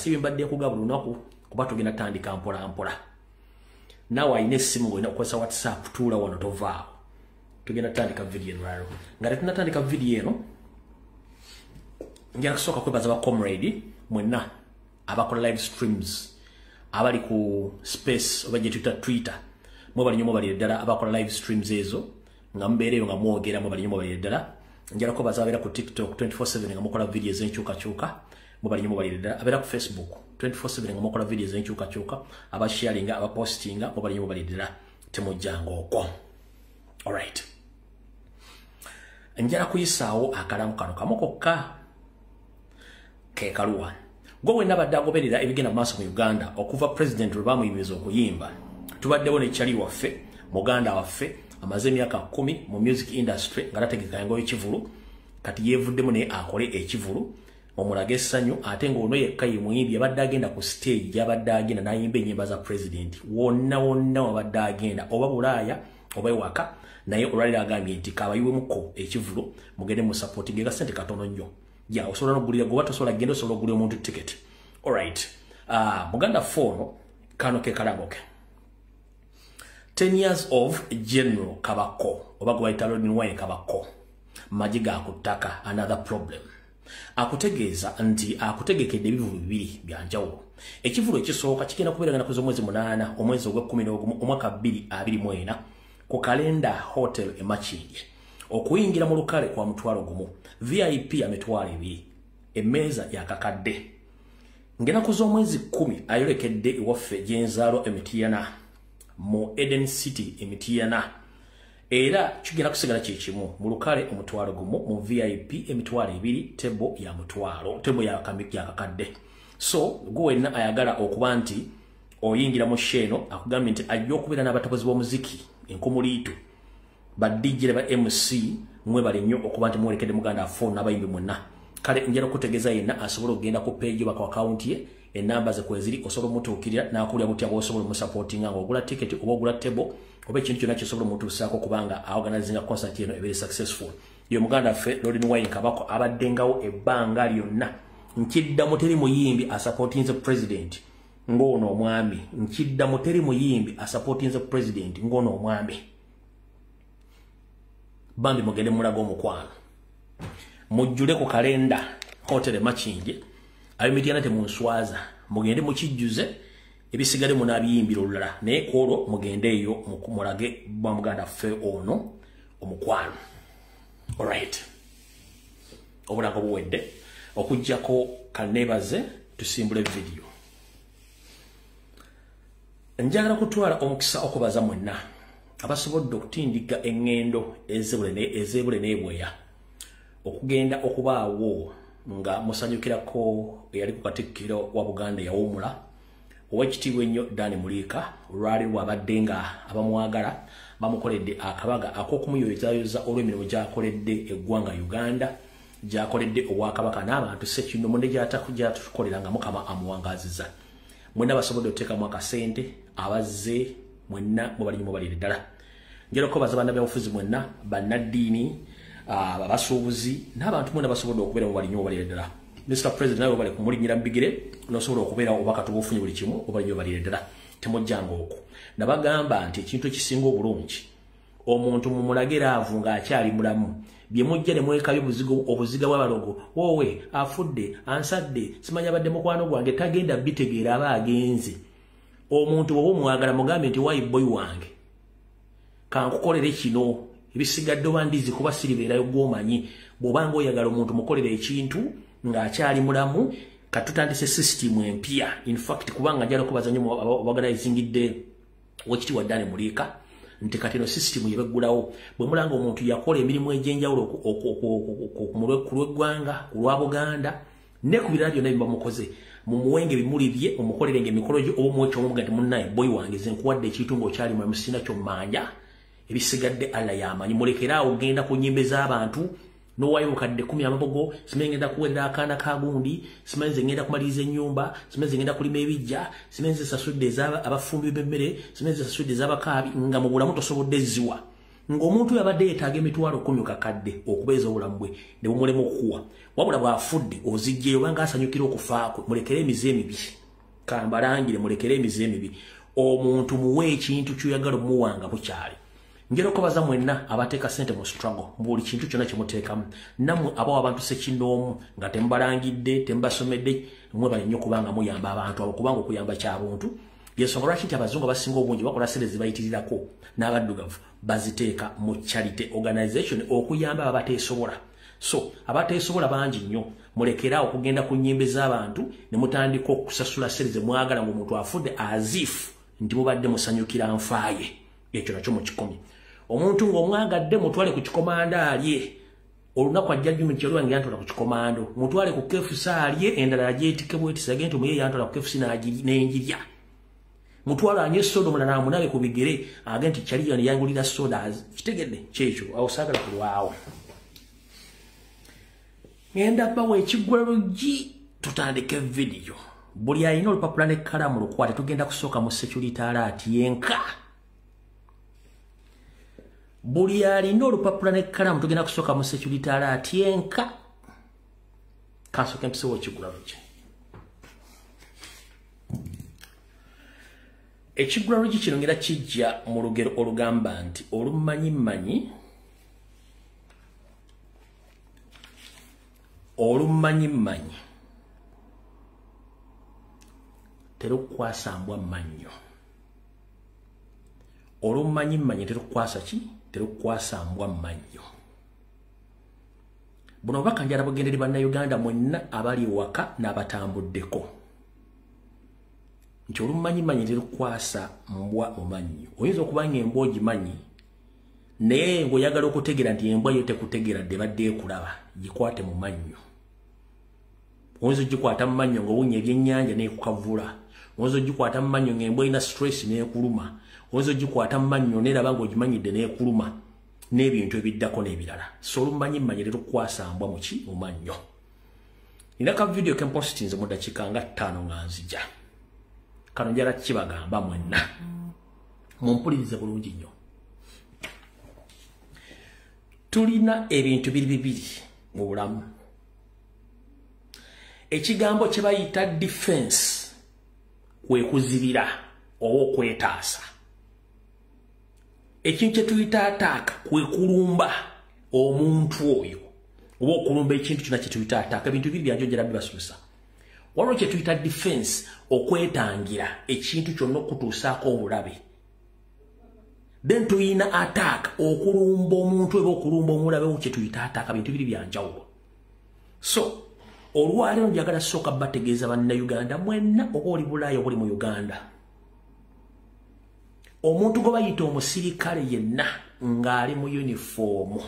Si bimbadde kugaba lunaku kuba tugenda tandika mpola mpola. Naawe alina essimu ng'olina okukozesa WhatsApp, tuula wano tovaawo. Tugenda tandika video eno lwaleero. Nga tetunnatandika video eno, njagala kusooka kwebaza ba comrade mwenna abakola live streams abali ku space oba gye tuyita Twitter. Mwebale nnyo, mwebalire ddala abakola live streams ezo nga mubeereyo nga mwogera, mwebale nnyo, mwebalire ddala. Njagala kwebaza abeera ku TikTok 24/7 nga mukola video ez'enkyukakyuka, mwebale nnyo, mwebalire ddala. Abeera ku Facebook 24/7 nga mukola video ez'enkyukakyuka, abasharinga, abapostinga, mwebale nnyo, mwebalire ddala, temujjanga okwo. Alright, njagala kuyisaawo akalamu kano kamu kokka ke kaluwa. Gwe wenna badde agoberera ebigenda mu maaso mu Uganda okuva president lwe bamuyimiriza okuyimba, tubaddewo ne kyali waffe, muganda waffe, amaze emyaka 10 mu music industry nga tategeka yango ekivulu. Kati yeevuddemu naye akole ekivulu omulaga essanyu, ate ng'ono yekka ye muyimbi abadde agenda ku stage gy'abadde agenda n'ayimba ennyimba za president wonna wonna wabadde agenda, oba Bulaaya oba ewaka. Naye olwaliro agambye nti kabayiwemuko ekivulu, mugende mu supporting ega sente katono nnyo. Ya osobola n'okugulira goba tosobola genda, osobola okugulira omuntu ticket. Alright, muganda fono kano ke kalango ke 10 years of General Kabako oba gwe bayita Lord Wine Kabako, maji ga ku ttaka, another problem. Akutegeeza nti akutegekedde ebivulu bibiri byanjawulo. Ekivulu ekisooka kigenda kubeera nga naku z'omwezi 8 omwezi ogw'e-11 omwaka 2024 ku Kalenda Hotel e Makindye. Okuyingira mu lukale kwa 10,000, VIP ya 20,000, emmeeza yakakadde. Ng'ennaku z'omwezi 10 ayolekedde ewaffe gyenzaalo Emitiana, mu Eden City Emitiana, era kigenda kusigala kyekimu: mu lukale 10,000, mu VIP 20,000, table ya 500, table ya kakadde. So gwe wenna ayagala okuba nti oyingira mu show eno, akugambye nti ajja okubeera n'abatabuzi b'omuziki enkumuliitu, ba DJ, ba MC. Mwebale nnyo okuba nti mwolekedde muganda afo n'abayimbi mwenna. Kale njala okutegeeza yenna asobola okugenda ku page oba ku account ye, enamba ze kweziri, osobola omutuukirira n'akulya butya bw'osobola omusupportinga ng'ogula ticket oba ogula table oba ekintu kyonna kyosobola omutuusaako, kubanga aorganizinga concert eno ebeere successful. Ye muganda waffe Lord Wine Kabako abaddengawo ebbanga lyonna. Nkiddamu, teri muyimbi asupportinze president ng'ono omwami. Nkiddamu, teri muyimbi asupportinze president ng'ono omwami. Bambi mugende mulaga omukwano, mujjule ku Kalenda Hotel Makindye. Ab'Emityana temunswaza, mugende mukijjuze, ebisigale munaabiyimbira olulala, naye kwolwo mugende eyo mulage bwa muganda ffe ono omukwano. Alright, obulango buwedde, okugjako kanebaze tusimbule vidiyo. Njagala kutwala omukisa okubaza mwenna abasobodde okutindiga eŋŋendo ezebule n'ebweya okugenda okubaawo nga musanyukirako eyali ku katikkiro wa Buganda eyawummula, owekitiibwa ennyo Dani Muliika. Olwali lwabadde nga abamwagala bamukoledde akabaga ak'okumuyozayoza olw'emirimu gy'akoledde eggwanga Uganda, gy'akoledde obwakabaka n'abantu ssekinomu ne gyatukolera nga Mukama amuwangaziza. Mwenna basobodde okuteekamu akasente, abazze mwenna mubali mubalire ddala. Njagala okubaza bannabyabufuzi mwenna, bannaddiini, abasuubuzi n'abantu mwenna basobodde okubeera, mubali nnyo, mubalire ddala. Mr President, nawe obale kumulinnyira mubigere n'osobola okubeera obaka tubufunye buli kimu, obali nnyo, balire ddala, temujjanga okwo. Nabagamba nti ekintu ekisinga obulungi, omuntu mumulage love ng'akyali mulamu. Bye mujja ne mwekabya obuziga bw'abalogo, woowe afudde, ansadde, simanya abadde mukwano gwange, tagenda bitegeera, aba agenze. Omuntu bw'oba omwagala, mugambe nti wayi boy wange, kankukolere kino, ebisigadde oba ndizi kuba siribeerayo gw'omanyi. Bw'obanga oyagala omuntu, mukolere ekintu ng'akyali mulamu. Katutandise system empya, infact kubanga njala okubaza nnyo organizingidde wekitiibwa Dani Muliika nti kati eno system yebeggulawo. Bwe mulanga omuntu yakola emirimu egy'enjawulo ku lw'eggwanga, ku lwa Buganda ne ku birala byonna byebamukoze, mumuwenga ebimuli bye, mumukolerenga emikolo gye, oba omuwe kyomuga nti munnaye boy wange, ze nkuwadde ekintu ng'okyali mulamu, sirina kyommanja, ebisigadde Allah yamanyi. Mulekeraawo ogenda ku nnyimbe z'abantu nowaayo 10,000 amabogo, simanyi ngenda kuwerera akaana ka gundi, simanyi nze ngenda kumaliriza ennyumba, simanyi nze ngenda kulima ebijja, simanyi nze sasudde abafumbi b'emmere, simanyi nze sasudde ez'abakaabi, nga mu bulamu tosobodde ziwa. Ng'omuntu yabadde yeetaaga 10,000 kakadde okubeeza obulamu bwe ne bumulema okukuwa, wabula bw'afudde ozijjeyo obanga asanyukira okufa kwe. Mulekere emize emibi, kambalangire, mulekere emize emibi. Omuntu muwe ekintu ky'oyagala omuwanga bukyali. Njagala okubaza mwenna abateeka ssente mu struggle, mu buli kintu kyonna kye muteekamu, nammwe abawa abantu ssekinnoomu nga temubalangidde, temubasomedde, mwebale nnyo kubanga muyamba abantu abo, kubanga okuyamba kya buntu. Yensonga lwaki nti abazungu abasinga obungi bakola ssente zibayitirirako n'abaddugavu baziteeka mu charity organization okuyamba abateesobola. So abateesobola bangi nnyo, mulekeraawo okugenda ku nnyimbe z'abantu ne mutandika okusasula ssente ze mwagala ng'omuntu afudde as if nti mubadde musanyukira nfaaye. Ekyo nakyo mukikomye. Omuntu ng'omwagadde mutwale ku kikomando alye. Olunaku ajja jjumi kyalwa nga yantwala ku kikomando, mutwale ku KFC alye, endala agyetike bwetisi agende nti omuye yantwala ku KFC n'enjirya. Mutwale anywe soda, omulala amunabe ku bigere agende nti kyali yano yangulira soda. Kitegedde kyekyo, awo saagala kulwawo. Ngenda bawa ekiggwalo tutandike vidiyo. Buli alina olupapula n'ekkalamu lukwate, tugenda kusooka mu security alert yenka. Buli alina olupapula n'ekkalamu tugenda kusooka mu security alert yenka. Kansooke mpisewo ekiggwalo. Ekiggwalo kino ngera kijja mu lugero olugamba nti olumanyimmanyi olumanyimmanyi terukwasa mbwa mannyo. Olumanyimmanyi terukwasa ki? Terukwasa mbwa mannyo. Buno obubaka njagala bugendere bannayuganda mwenna abali ewaka n'abatambuddeko nti olumanyimmanyi terukwasa mbwa mu mannyo. Oyinza okuba ng'embwa ogimanyi naye ng'oyagala okutegeera nti embwa yo tekutegeera dde badde ekulaba, gikwate mu mannyo. Oyinza ogikwata mu mannyo ng'owunya ebyennyanja n'ekukavula. Oyinza ogikwata mu mannyo ng'embwa erina stress n'ekuluma. Oyinza ogikwata mu mannyo n'eraba ng'ogimanyidde n'ekuluma, n'ebintu ebiddako n'ebirala. So olumanyimmanyi terukwasa mbwa mu ki? Mu mannyo. Nina ka vidiyo ke mpositinze mu ddakiika nga 5 nga nzija. Kano njagala kibagamba mwenna, mumpulirize bulungi nnyo. Tulina ebintu biri bibiri mu bulamu. Ekigambo kye bayita defense kwe kuzibira oba okwetaasa. Ekintu kye tuyita attack kwe kulumba omuntu oyo oba okulumba ekintu kyonna kye tuyita attack. Ebintu bibiri byanjo njagala bibasuusa. Waliwo kye tuyita defense, okwetangira ekintu kyonna okutuusaako obulabe. Then tuyina attack, okulumba omuntu oba okulumba omulabe, kye tuyita attack. Bintu bibiri bya njawulo. So olwaleero njagala sooka bategeeza bannayuganda mwenna, oba oli Bulaaya oba oli mu Uganda, omuntu gwe bayita omusirikale yenna ng'ali mu yunifoomu,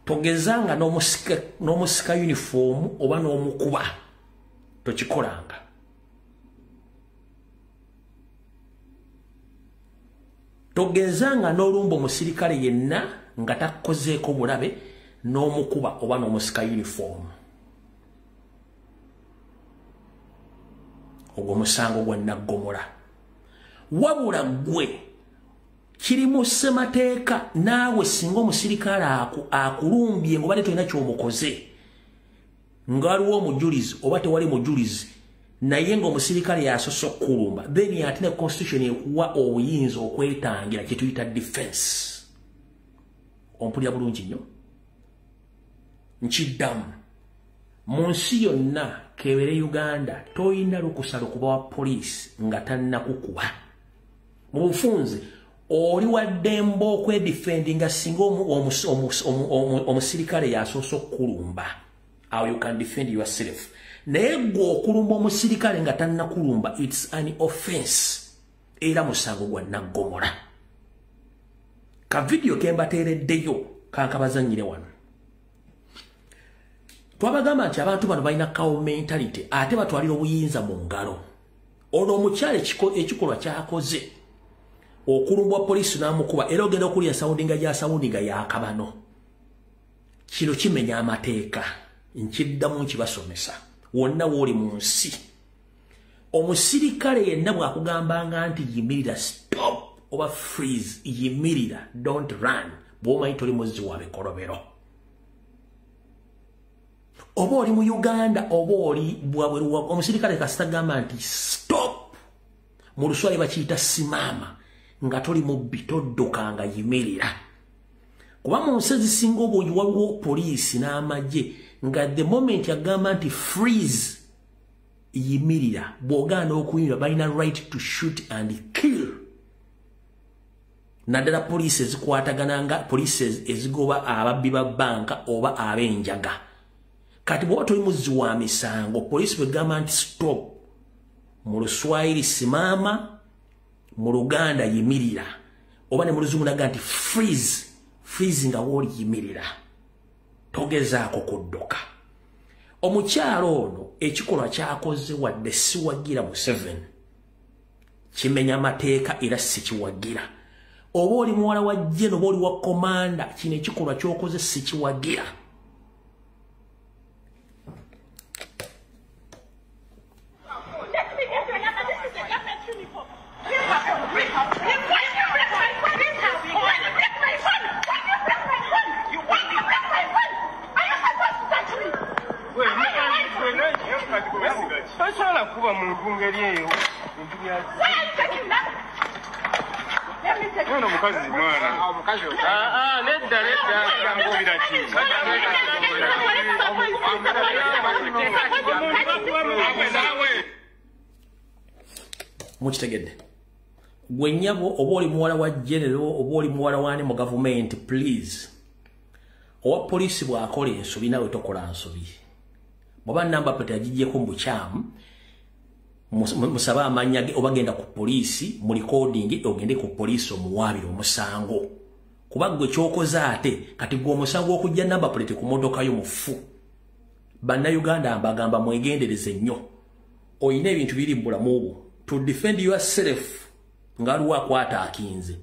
togezanga n'omusika yunifoomu oba n'omukuba, tokikolanga. Togezanga n'olumba omusirikale yenna nga takkozeeko bulabe n'omukuba oba n'omusika yunifoomu. Ogwo musango gwa naggomola. Wabula ggwe kiri mu ssemateeka, naawe singa omusirikale akulumbye ng'obadde tolina ky'omukoze, nga waliwo omujulizi oba tewali mujulizi, naye ng'omusirikale yasoose okukulumba, then ate ne constitution ekuwa obuyinza okwetangira kye tuyita defense. Ompulira bulungi nnyo? Nkiddamu, mu nsi yonna kebere Uganda toyina lukusa lukuba wa poliisi nga tannakukuba. Mu bufunze oli wa ddembe okwedefendinga singa omusirikale yasoose okukulumba. Awo you can defend yourself. Naye ggwe okulumba omusirikale nga tannakulumba, it's an offense, era musango gwa naggomola. Ka vidiyo ke mbateereddeyo kankabazannyire wano. Twabagamba nti abantu bano balina cow mentality, ate batwalira obuyinza mu ngalo. Ono omukyala ekikolwa kyakoze okulumbwa poliisi n'amukuba, era ogenda okulya sawundinga gya sawundinga yakabano. Kino kimenya amateeka. Nkiddamu nkibasomesa wonna w'oli mu nsi. Omusirikale yenna bw'akugambanga nti yimirira, stop, oba freeze, yimirira, don't run. Bw'omanyi toli muzzi wa bikolobero. Oba oli mu Uganda oba oli bwabweru, omusirikale kasita gamba nti stop, mu Luswahili bakiyita simama, nga toli mubbi todduka, nga yimirira. Kuba mu nsi ezisinga obungi waliwo poliisi n'amagye nga the moment yagamba nti freeze, yimirira, bw'ogaana okuyimirira balina right to shoot and kill. Naddala poliisi ezikwatagana nga poliisi ezigoba ababbi ba banka oba ab'enjaga. Kati bw'oba toli muzzi wa misango, poliisi bwegamba nti stop, mu Luswahili simama, mu Luganda yimirira, oba ne mu Luzungu naga nti freeze, freeze nga w'oli yimirira, togezaako kudduka. Omukyalo ono ekikolwa kyakoze, wadde siwagira Museveni, kimenya amateeka era sikiwagira. Oba oli muwala wa jeno oba oli wa komanda, kino ekikolwa kyokoze sikiwagira. Tosobola kuba muntu ngeri eyo. Ono mukazi mwana. Nedda nedda ngobira ki? Mukitegedde. Gwe nnyabo oba oli muwala wa general oba oli muwala wani mu gavumenti, please. Owa poliisi bw'akola ensobi nawe tokola nsobi. Bw'oba namba plate yagigyeko mu bukyamu, musabe amannya ge oba genda ku poliisi mu recording, ogende ku poliisi omuwaabire omusango. Kuba ggwe ky'okoze ate kati gwe omusango okujja namba plate ku mmotoka yo mufu. Bannayuganda mbagamba mwegendereze nnyo. Oyina ebintu biri mu bulamu bwo. To defend yourself nga waliwo akwata akinze.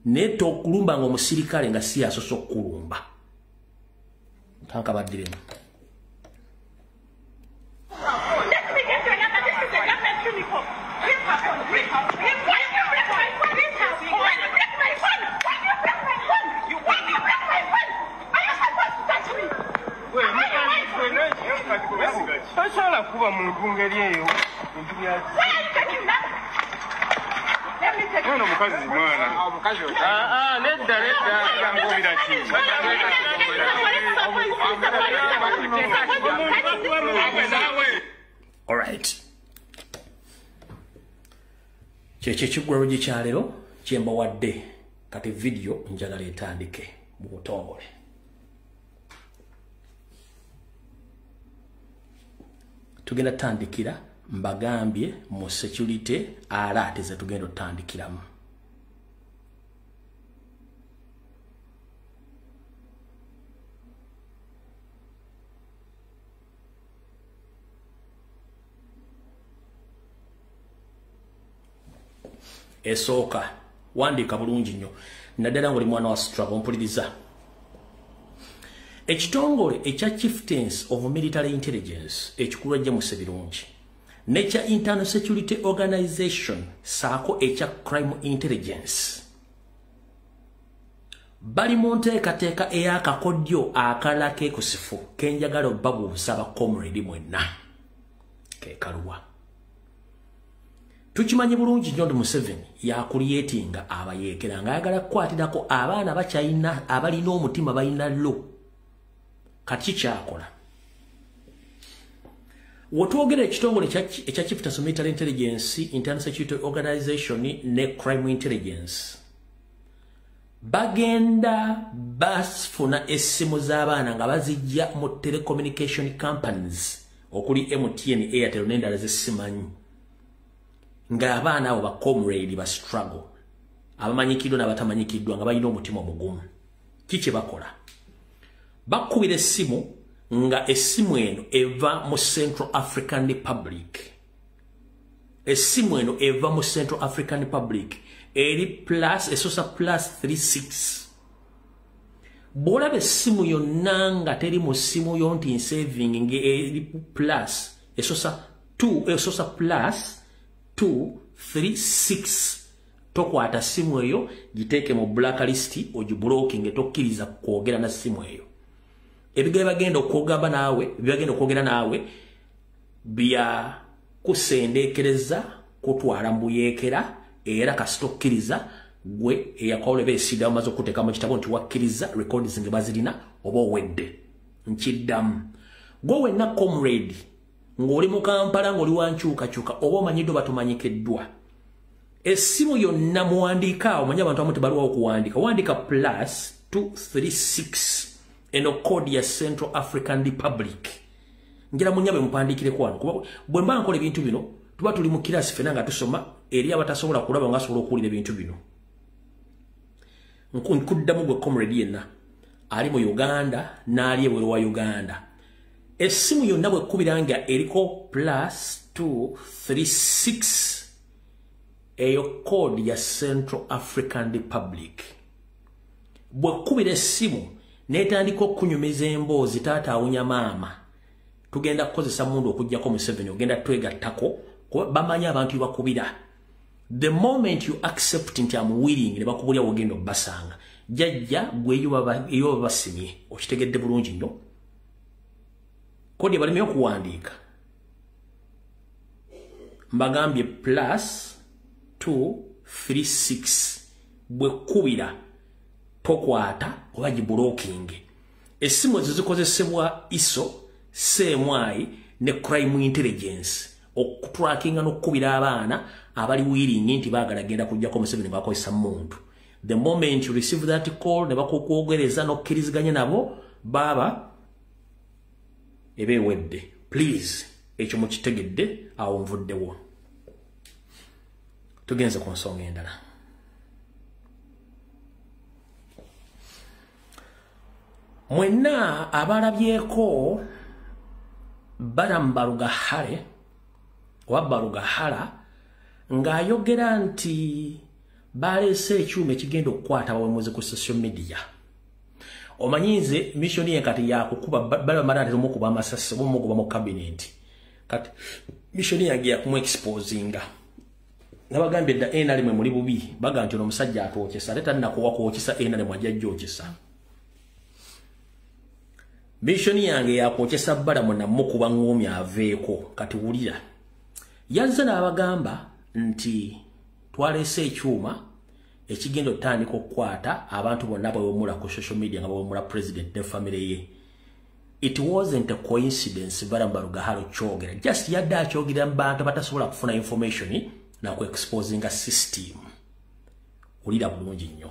Naye tokulumba ng'omusirikale nga si yasoose okukulumba. Kankabaddiremu. Tosobola kuba muntu ngeri eyo. Ono mukazi mwana. Nedda nedda ngobira ki? Alright. Kyekyo ekiggulawo kyaleero kyembawadde. Kati vidiyo njagala etandike mu butongole. Tugenda tandikira mbagambye mu security alert ze tugenda otandikiramu. Esooka wandiika bulungi nnyo, naddala ng'oli mwana wa struggle, mpuliriza. Ekitongole ekya Chieftains of Military Intelligence ekikulu James Birungi n'ekya Internal Security Organization saako ekya Crime Intelligence bali mu nteekateeka ey'akakodyo akalala keekusifu kenjagala obbabuusa ba comrade mwenna ke kaluwa. Tukimanyi bulungi nnyo nti Museveni yakulyetinga abayeekera ng'ayagala kukwatirako abaana bakyalina abalina omutima balina lo. Kati kyakola wotwogera ekitongole ekya Chieftains of Military Intelligence, Internal Security Organization ne Crime Intelligence bagenda basifuna essimu z'abaana nga bazijja mu telecommunication companies okuli MTN, Airtel n'endala zesimanyi, ng'abaana abo ba comrade ba struggle abamanyikiddwa n'abatamanyikiddwa nga balina omutima omugumu. Ki kye bakola? Bakubira essimu nga essimu eno eva mu Central African Republic. Essimu eno eva mu Central African Republic eri plus esosa plus 36. Bw'olaba essimu yonna nga teri mu ssimu yo nti nsaving nga eri plus esosa 2 esosa plus 2 3 6, Tokwata simu eyo, giteeke mu blacklist, ogiblocking, tokkiriza kwogera na simu eyo. Ebigere bagenda okwogamba naawe, byagenda okwogera naawe bya kusendeekereza, kutwala mbuyeekera, era kasita okkiriza gwe eyakwawula beesida omaze okuteeka mu kitabo nti wakkiriza recordings nga bazirina oba owedde. Nkiddamu, gwe wenna comrade ng'oli mu Kampala, ng'oli wa nkyukakyuka, oba omanyiddwa batumanyikiddwa, essimu yonna muwandiika awo, omanyi abantu abamu tebaliwo okuwandiika, wandiika +236, eno code ya Central African Republic. Njala munyabe mupandiikireko wano, kuba bwe mba nkola ebintu bino tuba tuli mu kirasi ffenna nga tusoma, eri abatasobola kulaba nga asobola okuwulira ebintu bino. Nkuddamu gwe comrade yenna ali mu Uganda n'ali ebweru wa Uganda, essimu yonna bw'ekkubira nga eriko +236, eyo code ya Central African Republic, bw'ekkubira essimu n'etandika okunyumiza emboozi, taata awunya maama, tugenda kukozesa mundu okuggyako Museveni, ogenda twegattako, kuba bamanyi abantu bakubira. The moment you accept nti am willing, ne bakubulya wogenda obbasanga, jjajja gwe eyo baba basimye. Okitegedde bulungi nnyo? Kodi balimye okuwandiika, mbagambye +236, bwekubira tokwata oba giblocking. Essimu ezo zikozesebwa ISO, CMI ne crime intelligence okutrackinga n'okukubira abaana abali willing nti baagala genda kujjako Museveni bakozesa muntu. The moment you receive that call ne bakukwogereza n'okkiriziganya nabo, baaba eba ewedde. Please, ekyo mukitegedde, awo nvuddewo. Tugenze ku nsonga endala. Mwenna abalabyeko Balaam Barugahare oba Barugahara ng'ayogera nti baleese ekyuma ekigenda okukwata abawemuzi ku social media. Omanyi nze mission ye kati yakukuba Balaam atera omukuba amasasi oba omukuba mu cabinet. Kati mission yange yakumu exposinga. Nabagambye dda NRM muli bubi, baga nti ono omusajja atwokyesa, ate tannakuwa kwokesa NRM ajja gyokesa. Mission yange yakwokesa Balaam namukuba ng'omi aveeko. Kati wulira, yazze n'abagamba nti twaleese ekyuma ekigenda otandika okukwata abantu bonna abawemula ku social media nga bawemula president ne family ye. It wasn't a coincidence Balaam Barugahara kyogera, just yadde akyogera mu bantu abatasobola kufuna information na ku exposinga system. Wulira bulungi nnyo.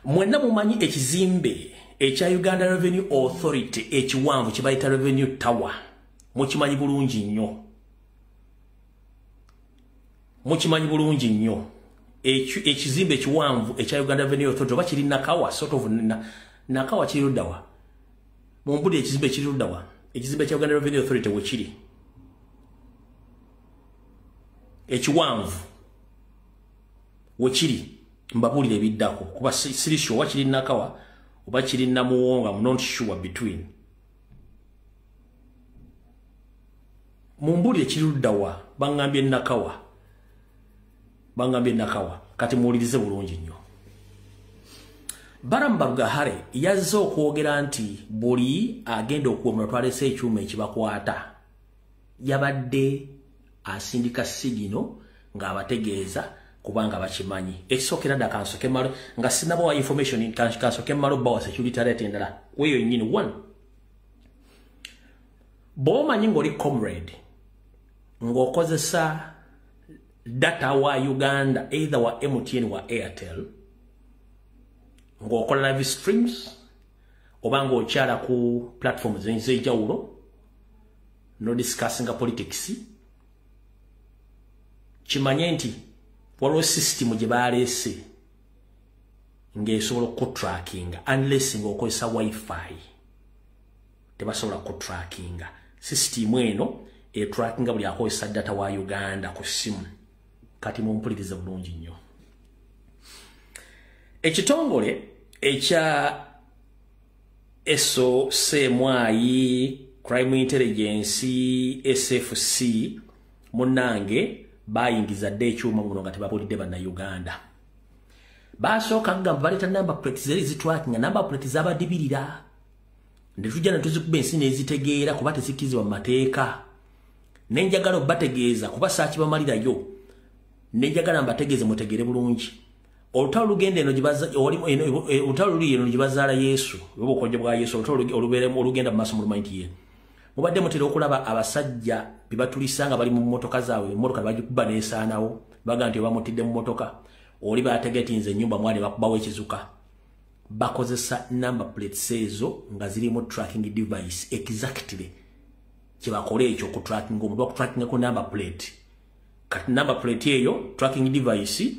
Mwenna mumanyi ekizimbe ekya Uganda Revenue Authority ekiwanvu kye bayita Revenue Tower. Mukimanyi bulungi nnyo. Mukimanyi bulungi nnyo. Ekizimbe ekiwanvu ekya Uganda Revenue Authority oba kiri Nakawa, sort of Nakawa kiri luddawa. Mumbuli ekizimbe kiri luddawa. Ekizimbe kya Uganda Revenue Authority we kiri. Ekiwanvu we kiri, mbabuulire ebiddako kuba siri sure oba kiri Nakawa oba kiri Namuwongo, I'm not sure between. Mumbulire kiri luddawa, baŋŋambye Nakawa. Baŋŋambye Nakawa. Kati muwulirize bulungi nnyo. Balaam Barugahare yazze okwogera nti buli agenda okuwemula twalese ekyuma ekibakwata. Yabadde asindika sigino ng'abategeeza kubanga bakimanyi. Ekisookera dda kansoke malo nga sinnabawa information, kansoke malo bawa security alert endala. Weeyo nnyini one. Bw'omanyi ng'oli comrade ng'okozesa data wa Uganda, either wa MTN wa Airtel, ng'okola live streams oba ng'okyala ku platforms ez'enjawulo no discussinga politics, kimanye nti waliwo system gye baleese ng'esobola okutrackinga unless ng'okozesa wifi. Tebasobola kutrackinga. System eno etrackinga buli akozesa data wa Uganda ku ssimu. Kati mumpulirize bulungi nnyo. Ekitongole ekya SOCMI, Crime Intelligence, SFC, munnange Bayingiza dde ekyuma muno nga tebabulidde bannayuganda. Basooka kugamba baleeta number plates zeri zitrackinga, number plate zabadibirira ne tujja ne tuzikuba ensi n'ezitegeera kuba tezikkirizibwa mu mateeka. Ne njagala obbategeeza kuba saakibamalirayo, ne njagala mbategeeze mutegeere bulungi. Olutalo lugenda eno olutalo luli eno gye bazaala Yesu, oba obukonjo bwa Yesu, olutalo olubeeremu olugenda mu maaso mu lumanyi nti ye. Mubadde mutera okulaba abasajja be batulisa nga bali mu mmotoka zaabwe, emmotoka bagikuba n'esaanawo, baga nti bamutidde mu mmotoka, oli baategetinze ennyumba mwali bakubawo ekizuka. Bakozesa number plates ezo nga zirimu tracking device exactly. Kye bakola ekyo ku tracking omuntu, bakutrackinga ku number plate. Kati number plate eyo tracking device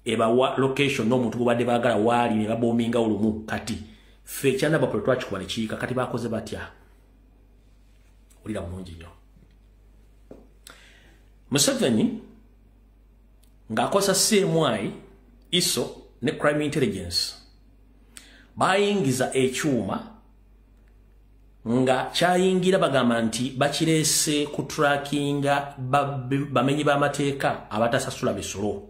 ebawa location n'omuntu gubadde baagala waali ne babominga olumu. Kati ffe ekya number plate twakikuba ne kiyiika. Kati bakoze batya? Wulira bulungi nnyo. Museveni ng'akozesa CMI, ISO ne Crime Intelligence bayingiza ekyuma nga kyayingira, bagamba nti bakireese ku trackinga bamenyi b'amateeka abatasasula misolo.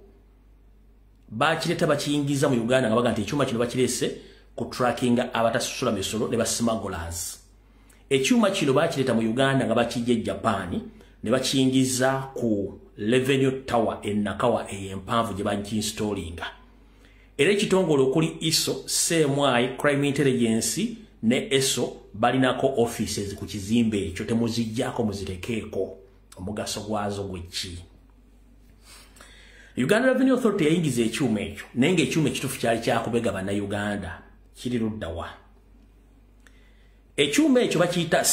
Bakireeta bakiyingiza mu Uganda nga bagamba nti ekyuma kino bakireese ku trackinga abatasasula misolo ne basmugglers. Ekyuma kino bakireeta mu Uganda nga bakijja e Japan ne bakiyingiza ku Revenue Tower e Nakawa ey'empanvu gye bakinstallinga. Era ekitongole okuli ISO, CMI, Crime Intelligence ne ESO balinako offices ku kizimbe ekyo, temuzijjako muzirekeeko. Omugaso gwazo gwe ki? Uganda Revenue Authority yayingiza ekyuma ekyo, naye ng'ekyuma ekituufu kyali kyakubega bannayuganda. Kiri ludda wa? Ekyuma ekyo bakiyita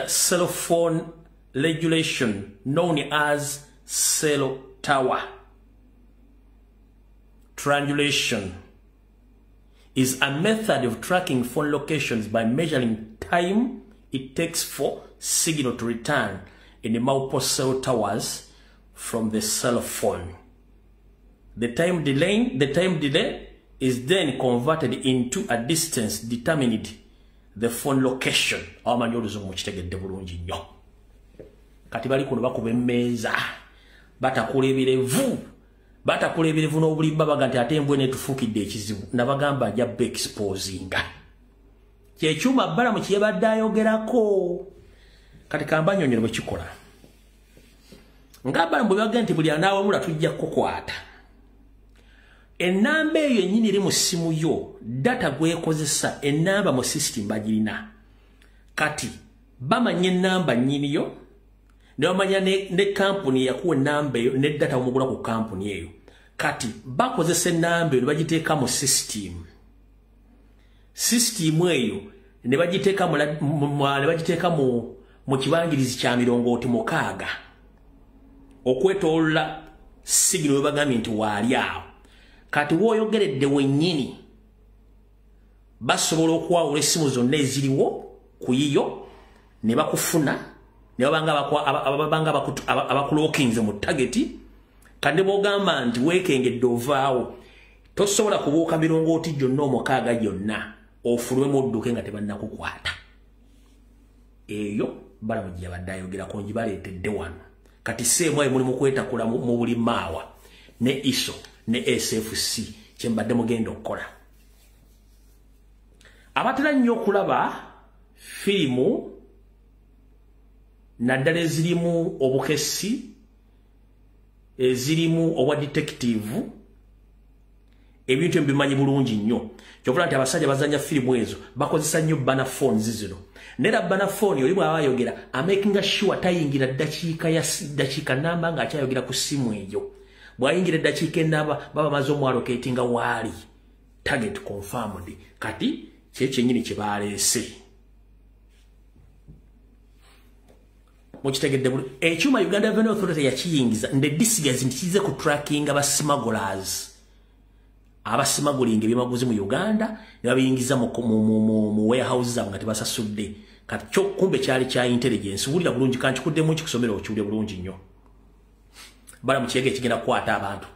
cell phone regulation known as cell tower triangulation is a method of tracking phone locations by measuring time it takes for signal to return in the multiple cell towers from the cell phone. The time delay is then converted into a distance determined the phone location. Abamanyi oluzungu mukitegedde bulungi nnyo. Kati bali kuno bakuba emmeeza, batakula ebirevu, batakula ebirevu n'obulimba, baga nti ate embwa netufuukidde ekizibu. Nabagamba ajja beexposinga. Kyekyuma Balamu kye yabadde ayogerako. Kati kambanyonyero bwe kikola. Nga Balamu bwe bagamba nti buli anaawemula tujja kukukwata. Ennamba eyo yennyini eri mu ssimu yo, data gwekozesa, ennamba mu system bagirina. Kati bamanya ennamba nnyini yo, ne bamanya ne kampuni eyakuwa ennamba eyo ne data omugula ku kampuni eyo. Kati bakozesa ennamba eyo ne bagiteeka mu system. System eyo ne bagiteeka mu kibangirizi kya mirongooti 6 okwetoolola signal we bagambye nti waali awo. Kati w'oyogeredde wennyini basobola okwawula essimu zonna eziriwo ku yiyo ne bakufuna ne babanga abakulokinze mu target. Kandi bw'ogamba nti weekengedde ovaawo, tosobola kubuuka mirongooti gyonna 6 gyonna ofulumemu odduke nga tebannakukwata. Eyo Balamu gye yabadde ayogerako ngibaleetedde wano. Kati CMI muli mu kwetakula mu buli maawa ne ISO ne SFC kye mbadde mugenda okukola. Abatera nnyo okulaba firimu naddala ezirimu obukessi, ezirimu obwa detective, ebintu mbimanyi bulungi nnyo. Kyovula nti abasajja bazanya firimu ezo bakozesa nnyo burner phones zino. Nera burner phone oli bw'aba ayogera amakinga sure tayingira ddakiika ya ddakiika namba ng'akyayogera ku ssimu eyo. Bw'ayingira eddakiika ennamba baba bamaze omwalocatinga waali. Target confirmed. Kati kye kyennyini kye baleese. Mukitegedde bulungi. Ekyuma Uganda Revenue Authority yakiyingiza nde disguise nti kize ku trackinga ba smugglers. Abasimagulinga ebyamaguzi mu Uganda ne babiyingiza mu warehouse zaabwe nga tebasasudde. Kati kyo kumbe kyali kya intelligence. Wulira bulungi, kankikuddemu nkikusomera okiwulire bulungi nnyo. Balamu kiyege kigenda kukwata abantu.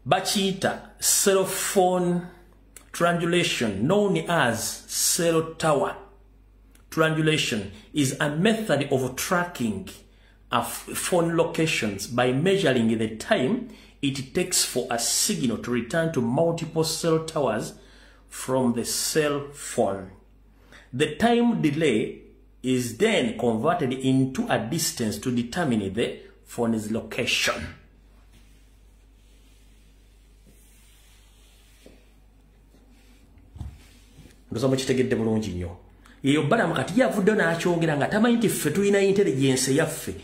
Bakiyita cell phone triangulation known as cell tower. Triangulation is a method of tracking phone locations by measuring the time it takes for a signal to return to multiple cell towers from the cell phone. The time delay is then converted into a distance to determine the phone's location. Ndoza mukitegedde bulungi nnyo. Eyo Balaam kati yavuddeyo n'akyogera nga tamanyi nti ffe tulina intelligence yaffe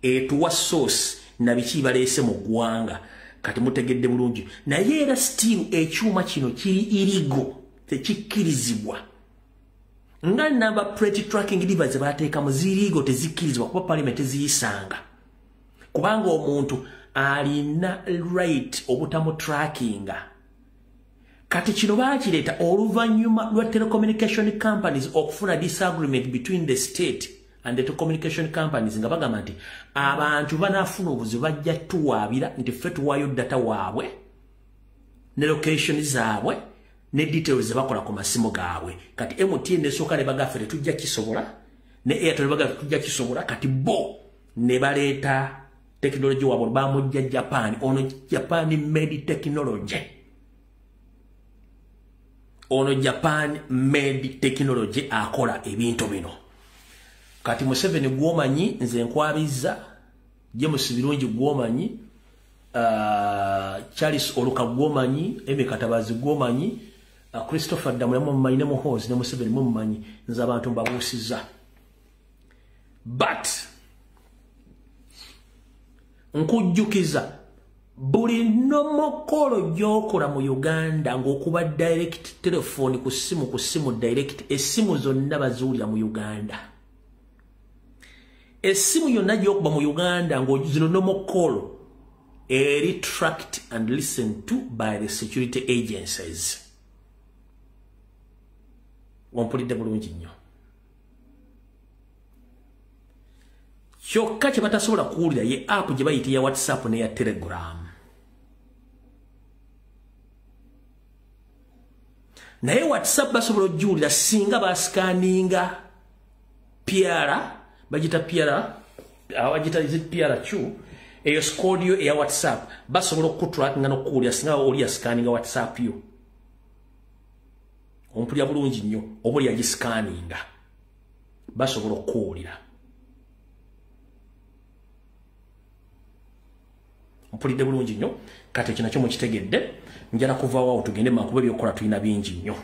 etuwa source na biki baleese mu ggwanga. Kati mutegedde bulungi. Naye era still ekyuma kino kiri illegal, tekikkirizibwa. Nga number plate tracking device bateeka mu zirigo tezikkirizibwa kuba parliament teziyisanga. Kubanga omuntu alina right obutamu trackinga. Kati kino bakireeta oluvannyuma lwa telecommunication companies okufuna disagreement between the state and the telecommunication companies nga bagamba nti abantu banaafuna obuzibu bajja tuwaabira nti ffe tuwaayo data waabwe ne location zaabwe ne details ze bakola ku masimu gaabwe. Kati MTN esooka ne bagaffe tetujja kisobola, ne Airtel ne bagaffe tetujja kisobola. Kati bo ne baleeta technology waabwe bamujja Japan, ono Japan made technology. Ono Japan made technology akola ebintu bino. Kati Museveni gwomanyi nze nkwabizza, James Birungi gwomanyi, Charles Oluka gwomanyi, Emi Katabazi gwomanyi, Christopher Damula mumanyi ne Muhoozi ne Museveni mumanyi, nze abantu mbabuusizza. But nkujjukiza buli nomokolo gy'okola mu Uganda ng'okuba direct telephone ku simu direct, essimu zonna bazuulira mu Uganda. Essimu yonna gy'okuba mu Uganda ng'ozino nomokolo eri tracked and listened to by the security agencies. Wampulidde bulungi nnyo. Kyokka kye batasobola kuwulira ye app gye bayita ya WhatsApp n'eya Telegram. Naye WhatsApp basobola okugiwulira singa basikaninga PR, bagita PR, bagita is it PRQ, eyo score yo eya WhatsApp, basobola okutrackinga n'okuwulira singa oli yasikaninga WhatsApp yo. Ompulira bulungi nnyo, oba oli yagisikaninga, basobola okuwulira. Mpulidde bulungi nnyo. Kati ekyo nakyo mukitegedde. Njala kuvaawo awo tugende mangu kuba ebyokukola tulina bingi nnyo.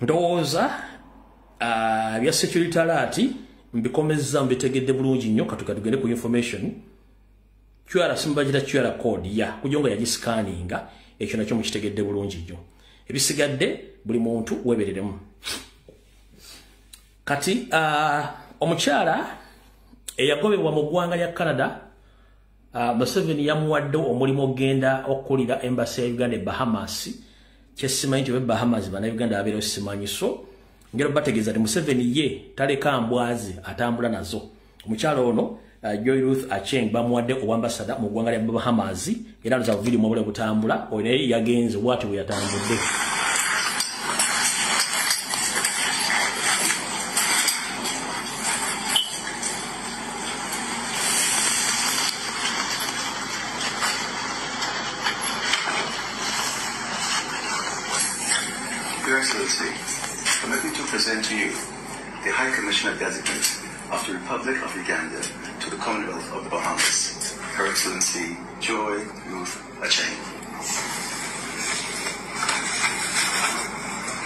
Ndowooza ebya security alert mbikomezza, mbitegedde bulungi nnyo. Kati tugende ku information. QR simbagira QR code ya kujonga yagiscanninga, ekyo nakyo mukitegedde bulungi nnyo. Ebisigadde buli muntu webereremu. Kati omukyala eyagobebwa mu ggwanga lya Canada, Museveni yamuwadde omulimu ogenda okukulira embassy ya Uganda e Bahamas. Kyesimanyi nti Bahamas bannayuganda babeerayo simanyi, so ngero bategeeza nti Museveni ye taleka mbwazi atambula nazo. Omukyala ono Joy Ruth Acheng bamuwadde obwambasada mu ggwanga lya Bahamas, era nza video mwabule butambula oyo naye yagenze bw'ati bwe yatambudde. Your Excellency, permit me to present to you the High Commissioner Designate of the Republic of Uganda to the Commonwealth of the Bahamas, Her Excellency Joy Ruth Acheng.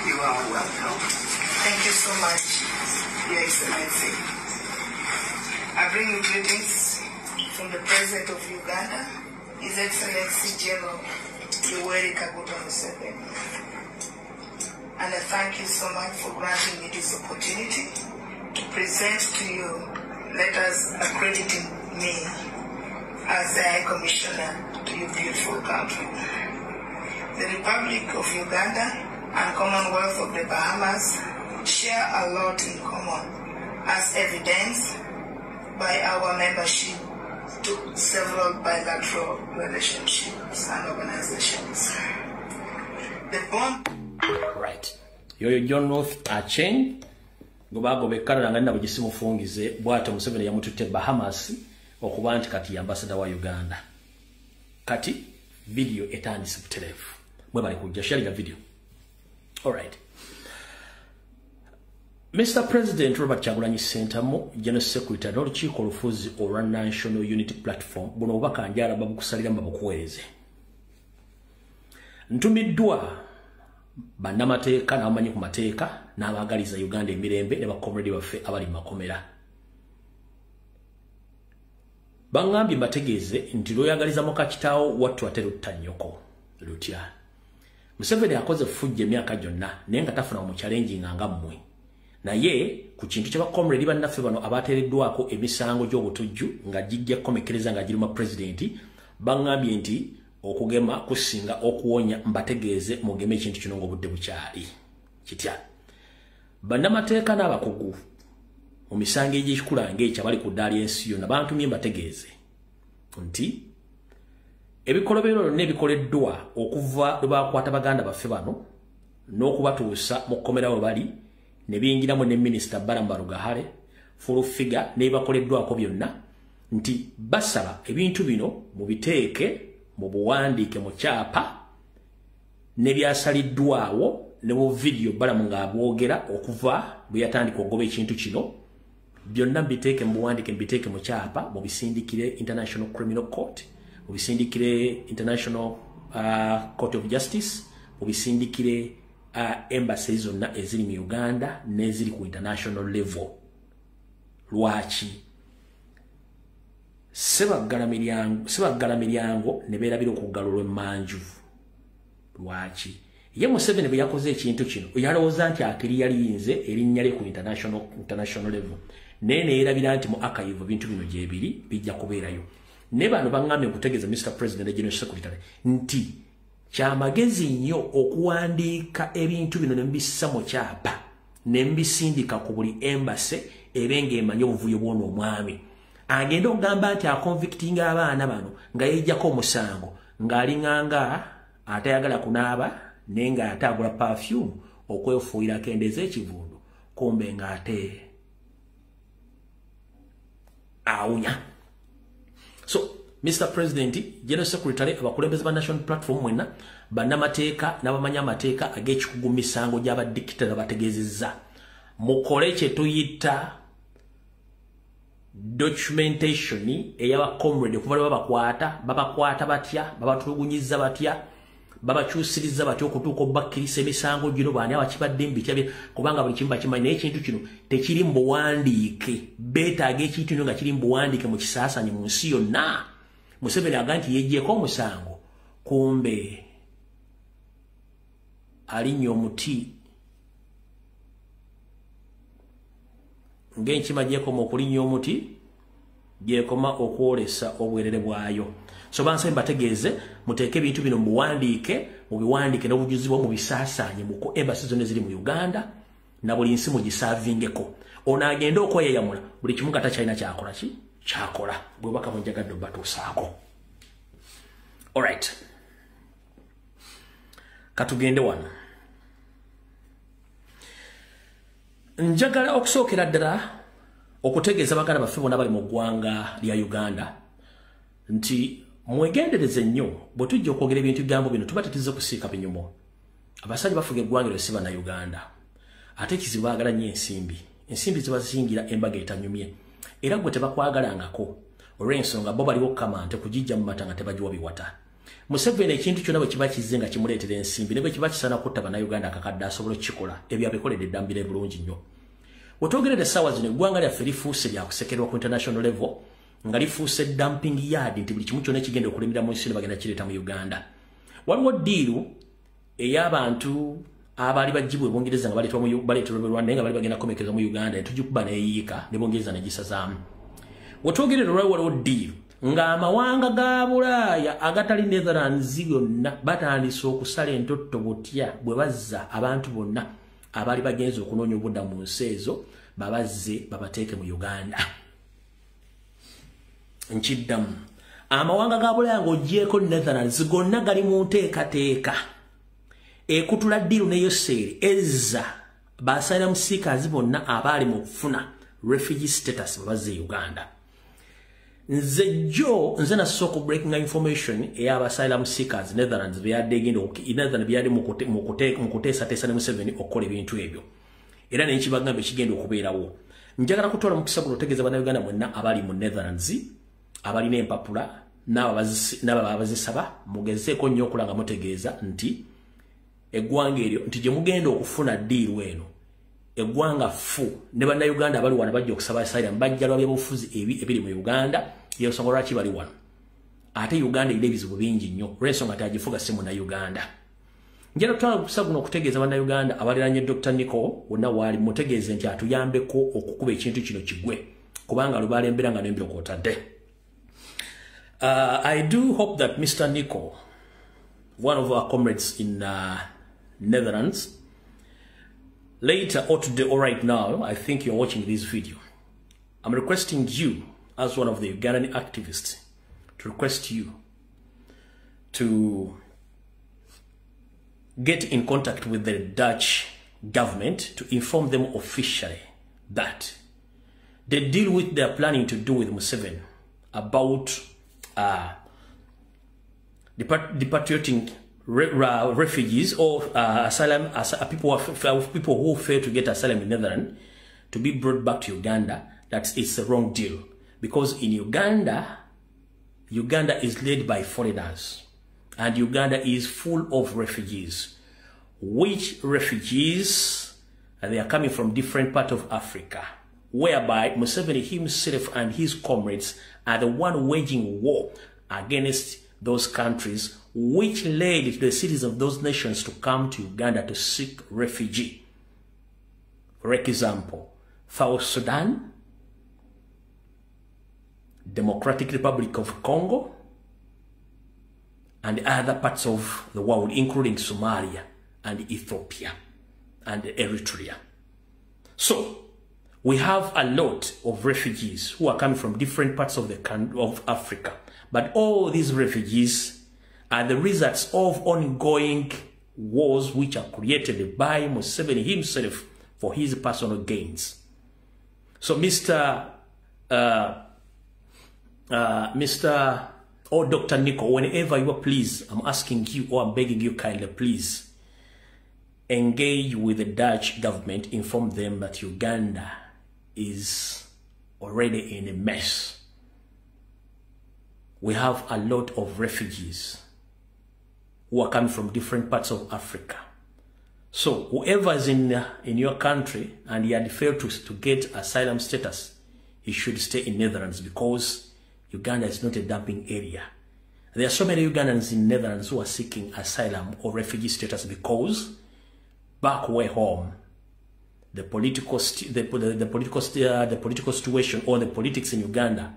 You are welcome. Thank you so much, Your Excellency. I bring you greetings from the President of Uganda, His Excellency General Yoweri Kaguta Museveni. And I thank you so much for granting me this opportunity to present to you letters accrediting me as the High Commissioner to your beautiful country. The Republic of Uganda and Commonwealth of the Bahamas share a lot in common, as evidenced by our membership to several bilateral relationships and organizations. The bond. Right. Yoyo John Ruth Acheng gobago bekala nga nabo gisimufungize bw'atyo Museveni yamututte Bahamas okuba nti kati ambassador wa Uganda. Kati video etandise butereevu. Mwebale kujja share video. All right. Mr. President Robert Kyagulanyi Ssentamu, General Secretary n'olukiiko olufuzi olwa National Unity Platform, buno obubaka njala babukusalira babukuweereze. Ntumiddwa bannamateeka n'abamanyi ku mateeka n'abaagaliza Uganda emirembe ne bakomredi baffe abali mu makomera. Baŋŋambye mbategeeze nti lw'oyagaliza muka kitaawo wattu ate lutta nnyoko lutya. Museveni akoze effujjo emyaka gyonna naye nga tafuna mu challenge nga mmwe. Naye ku kintu kye bakomredi bannaffe bano abateereddwako emisango gy'obutujju nga gijja kukomekkereza nga giruma pulezidenti, baŋŋambye nti okugema kusinga okuwonya, mbategeeze mugeme ekintu kino ng'obudde bukyali. Kitya? Bannamateeka n'abakugu mu misango egy'ekikula ng'ekyo abali ku ddaala ly'ensi yonna bantumye mbategeeze nti ebikolobero byonna ebikoleddwa okuva lwe baakwata baganda baffe bano n'okubatuusa mu kkomera we bali ne biyingiramu ne minisita Balaam Barugahare, full figure n'ebibakoleddwako byonna, nti basaba ebintu bino mubiteeke mu buwandiike mu kyapa n'ebyasaliddwawo ne mu vidiyo Balaam ng'abwogera okuva bwe yatandika okugoba ekintu kino byonna mbiteeke mu buwandiike, mbiteeke mu kyapa, mubisindikire International Criminal Court, mubisindikire International Court of Justice, mubisindikire embassy zonna eziri mu Uganda n'eziri ku international level. Lwaki? Sebaggala miryango ne beerabira okuggala olw'emmanju. Lwaki? Ye Museveni bwe yakoze ekintu kino yalowooza nti akiri yaliyinze erinnya lye ku international level, naye ne yeerabira nti mu archive ebintu bino gyebiri bijja kubeerayo. Ne bano baŋŋambye okutegeeza Mr. President General Secretary nti kyamagezi nnyo okuwandiika ebintu bino ne mbissa mu kyapa ne mbisindika ku buli embassy ebe ng'emanyi obuvuyo bw'ono omwami. Agenda okugamba nti aconvictinga abaana bano nga yeggyako omusango ng'alinganga atayagala kunaaba naye ng'ate agula perfume okwefuuyira akendeeza ekivundu, kumbe ng'ate awunya. So Mr. President, General Secretary, abakulembeze ba National Platform mwenna, bannamateeka n'abamanyi amateeka ag'ekikugu misango gy'abadikitala bategeezezza, mukole kye tuyita documentation ey'aba comrade okuva lwe babakwata, babakwata batya, babatulugunyizza batya, babakyusiriza batya okutuuka obbakkiriza emisango gino, baani abakibadde mbitya, kubanga buli kimu bakimanyi. Naye ekintu kino tekiri mu buwandiike, beetaaga ekintu kino nga kiri mu buwandiike mu kisaasanye mu nsi yonna. Museveni agamba nti yeggyeko omusango, kumbe alinnya omuti ng'enkima gyekoma okulinnya omuti gyekoma okwolesa obwerere bwayo. So bansabye mbategeeze muteeke ebintu bino mubiwandiike, mubiwandiike n'obujuzi bwo mubisaasaanye mu embassy zonna eziri mu Uganda na buli nsi mugisaavingeko. Ono agende okweyeyamula buli kimu nga takyalina kyakola ki kyakola. Bwe bubaka bwe njagadde obbatuusaako. Alright. Katugende wano. Njagala okusookera ddala okutegeeza baganda baffe bonna bali mu ggwanga lya Uganda nti mwegendereze nnyo bwe tujja okwogera ebintu bigambo bino tuba tetuzze kusiika binyumo. Abasajja bafuga eggwanga eryo si Bannayuganda, ate ekizibu baagala nnyo ensimbi. Ensimbi zibazingira embaga etanyumye, era gwe tebakwagalangako olw'ensonga bo baliwo kamante kugijja mu mata nga tebagiwa biwata. Museveni ekintu kyonna bwe kiba kizze nga kimuleetera ensimbi ne bwe kiba kisaana kutta Bannayuganda akakadde asobola okukikola, ebyo abikoledde dda mbire bulungi nnyo. Wetwogerera essaawa zino eggwanga lyaffe lifuuse lyakusekerwa ku international level, nga lifuuse dumping yard nti buli kimu kyonna ekigenda okulimira mu nsi bagenda kireeta mu Uganda. Waliwo ddiiru ey'abantu abaali baggyibwa e Bungereza nga baleetebwa mu Rwanda naye nga baali bagenda kukomekkereza mu Uganda, ne tugikuba n'eyiika ne Bungereza ne gisazaamu. Wetwogerera olwali waliwo ddiiru ng'amawanga ga Bulaaya agatali Netherlands yonna batandise okusala entotto butya bwe bazza abantu bonna abaali bagenze okunoonya obudda mu nsi ezo babazze babateeke mu Uganda. Nkiddamu, amawanga ga Bulaaya ng'oggyeeko Netherlands gonna gali mu nteekateeka Ekutula deal ne Yoseri ezza ba asylum seekers bonna abaali mu kufuna refugee status babazze Uganda. Nze jo nze nasooka breaking information ey'aba asylum seekers Netherlands byadde egenda Netherlands byadde mu kuteesateesa ne Museveni okukola ebintu ebyo, era nenkibagamba ekigenda okubeerawo. Njagala kutwala mukisa guno otegeeza Bannayuganda mwenna abali mu Netherlands abalina empapula n'abo abazisaba, mugezeeko nnyo okulanga mutegeeza nti eggwanga eryo nti gye mugenda okufuna deal eno eggwanga fu ne Bannayuganda abali wano bajja okusaba asylum bajja lwa byabufuzi ebiri mu Uganda, y'ensonga lwaki bali wano. Ate Uganda erina ebizibu bingi nnyo olw'ensonga tagifuga si Munnayuganda. Njagala kutwala omukisa guno okutegeeza Bannayuganda abaliranye Dr. Nico wonna waali, mutegeeze nti atuyambeko okukuba ekintu kino kigwe, kubanga lubalembera nga n'embiro kw'otadde. I do hope that Mr. Nico, one of our comrades in Netherlands, later or today or right now, I think you're watching this video. I'm requesting you, as one of the Ugandan activists, to request you to get in contact with the Dutch government to inform them officially that the deal which they are planning to do with Museveni about depatriating refugees or asylum, people who fail to get asylum in Netherlands to be brought back to Uganda, that it's the wrong deal. Because in Uganda, Uganda is led by foreigners and Uganda is full of refugees. Which refugees? They are coming from different parts of Africa, whereby Museveni himself and his comrades are the one waging war against those countries, which led to the cities of those nations to come to Uganda to seek refuge. For example, South Sudan, Democratic Republic of Congo, and other parts of the world, including Somalia and Ethiopia and Eritrea. So, we have a lot of refugees who are coming from different parts of the country of Africa. But all these refugees are the results of ongoing wars which are created by Museveni himself for his personal gains. So Mr. or Dr. Nico, whenever you are, please, I'm asking you or I'm begging you kindly, please, engage with the Dutch government, inform them that Uganda is already in a mess. We have a lot of refugees who are coming from different parts of Africa. So whoever is in your country and he had failed to get asylum status, he should stay in Netherlands, because Uganda is not a dumping area. There are so many Ugandans in Netherlands who are seeking asylum or refugee status because back way home, the political situation or the politics in Uganda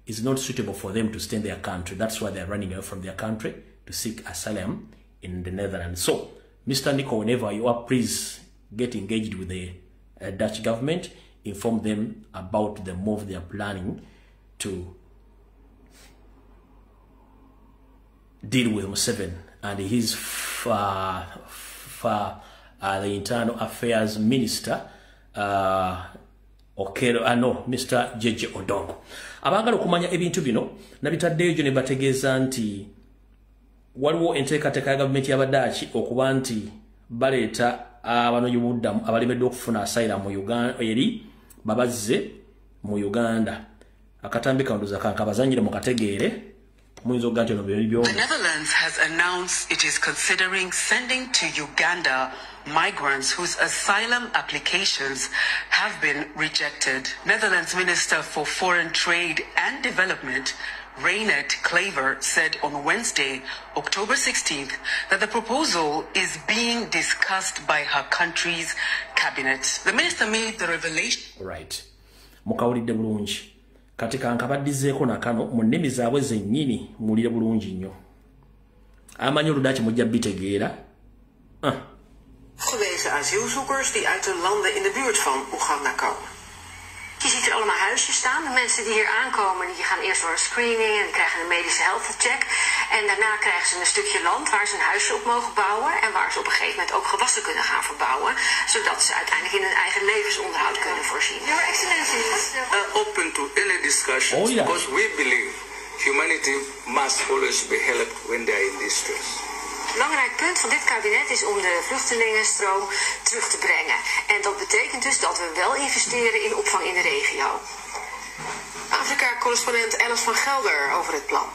is not suitable for them to stay in their country. That's why they're running away from their country to seek asylum in the Netherlands. So, Mr. Nico, whenever you are, please get engaged with the Dutch government, inform them about the move they are planning to deal with Museveni and his the Internal Affairs Minister, Mr. Jeje Odongo. Abaagala okumanya ebintu bino nabitaddeyo gyo ne bategeeza nti waliwo enteekateeka ya gavumenti y'Abadaaki okuba nti baleeta abanoonyi b'obuddamu abalemeddwa okufuna asylum mu Uganda eri babazze mu Uganda. Akatambi kano ndoza kankabazannyire mukategeere. The Netherlands has announced it is considering sending to Uganda migrants whose asylum applications have been rejected. Netherlands Minister for Foreign Trade and Development, Reinette Klever, said on Wednesday, October 16th, that the proposal is being discussed by her country's cabinet. The minister made the revelation. Right. Mukawulidde bulungi. Kati kankabaddizeeko nakano mu nnimi zaabwe zennyini muwulire bulungi nnyo. Amanyi Oludaaki mujja bitegeera. Gewezen asielzoekers die uit de landen in de buurt van Oeganda komen. Je ziet er allemaal huisjes staan. De mensen die hier aankomen, die gaan eerst door een screening en krijgen een medische health check. En daarna krijgen ze een stukje land waar ze een huisje op mogen bouwen en waar ze op een gegeven moment ook gewassen kunnen gaan verbouwen, zodat ze uiteindelijk in hun eigen levensonderhoud kunnen voorzien. Your Excellency. Open to any discussions, oh, yeah. Because we believe humanity must always be helped when they are in distress. Belangrijk punt van dit kabinet is om de vluchtelingenstroom terug te brengen. En dat betekent dus dat we wel investeren in opvang in de regio. Afrika-correspondent Alice van Gelder over het plan.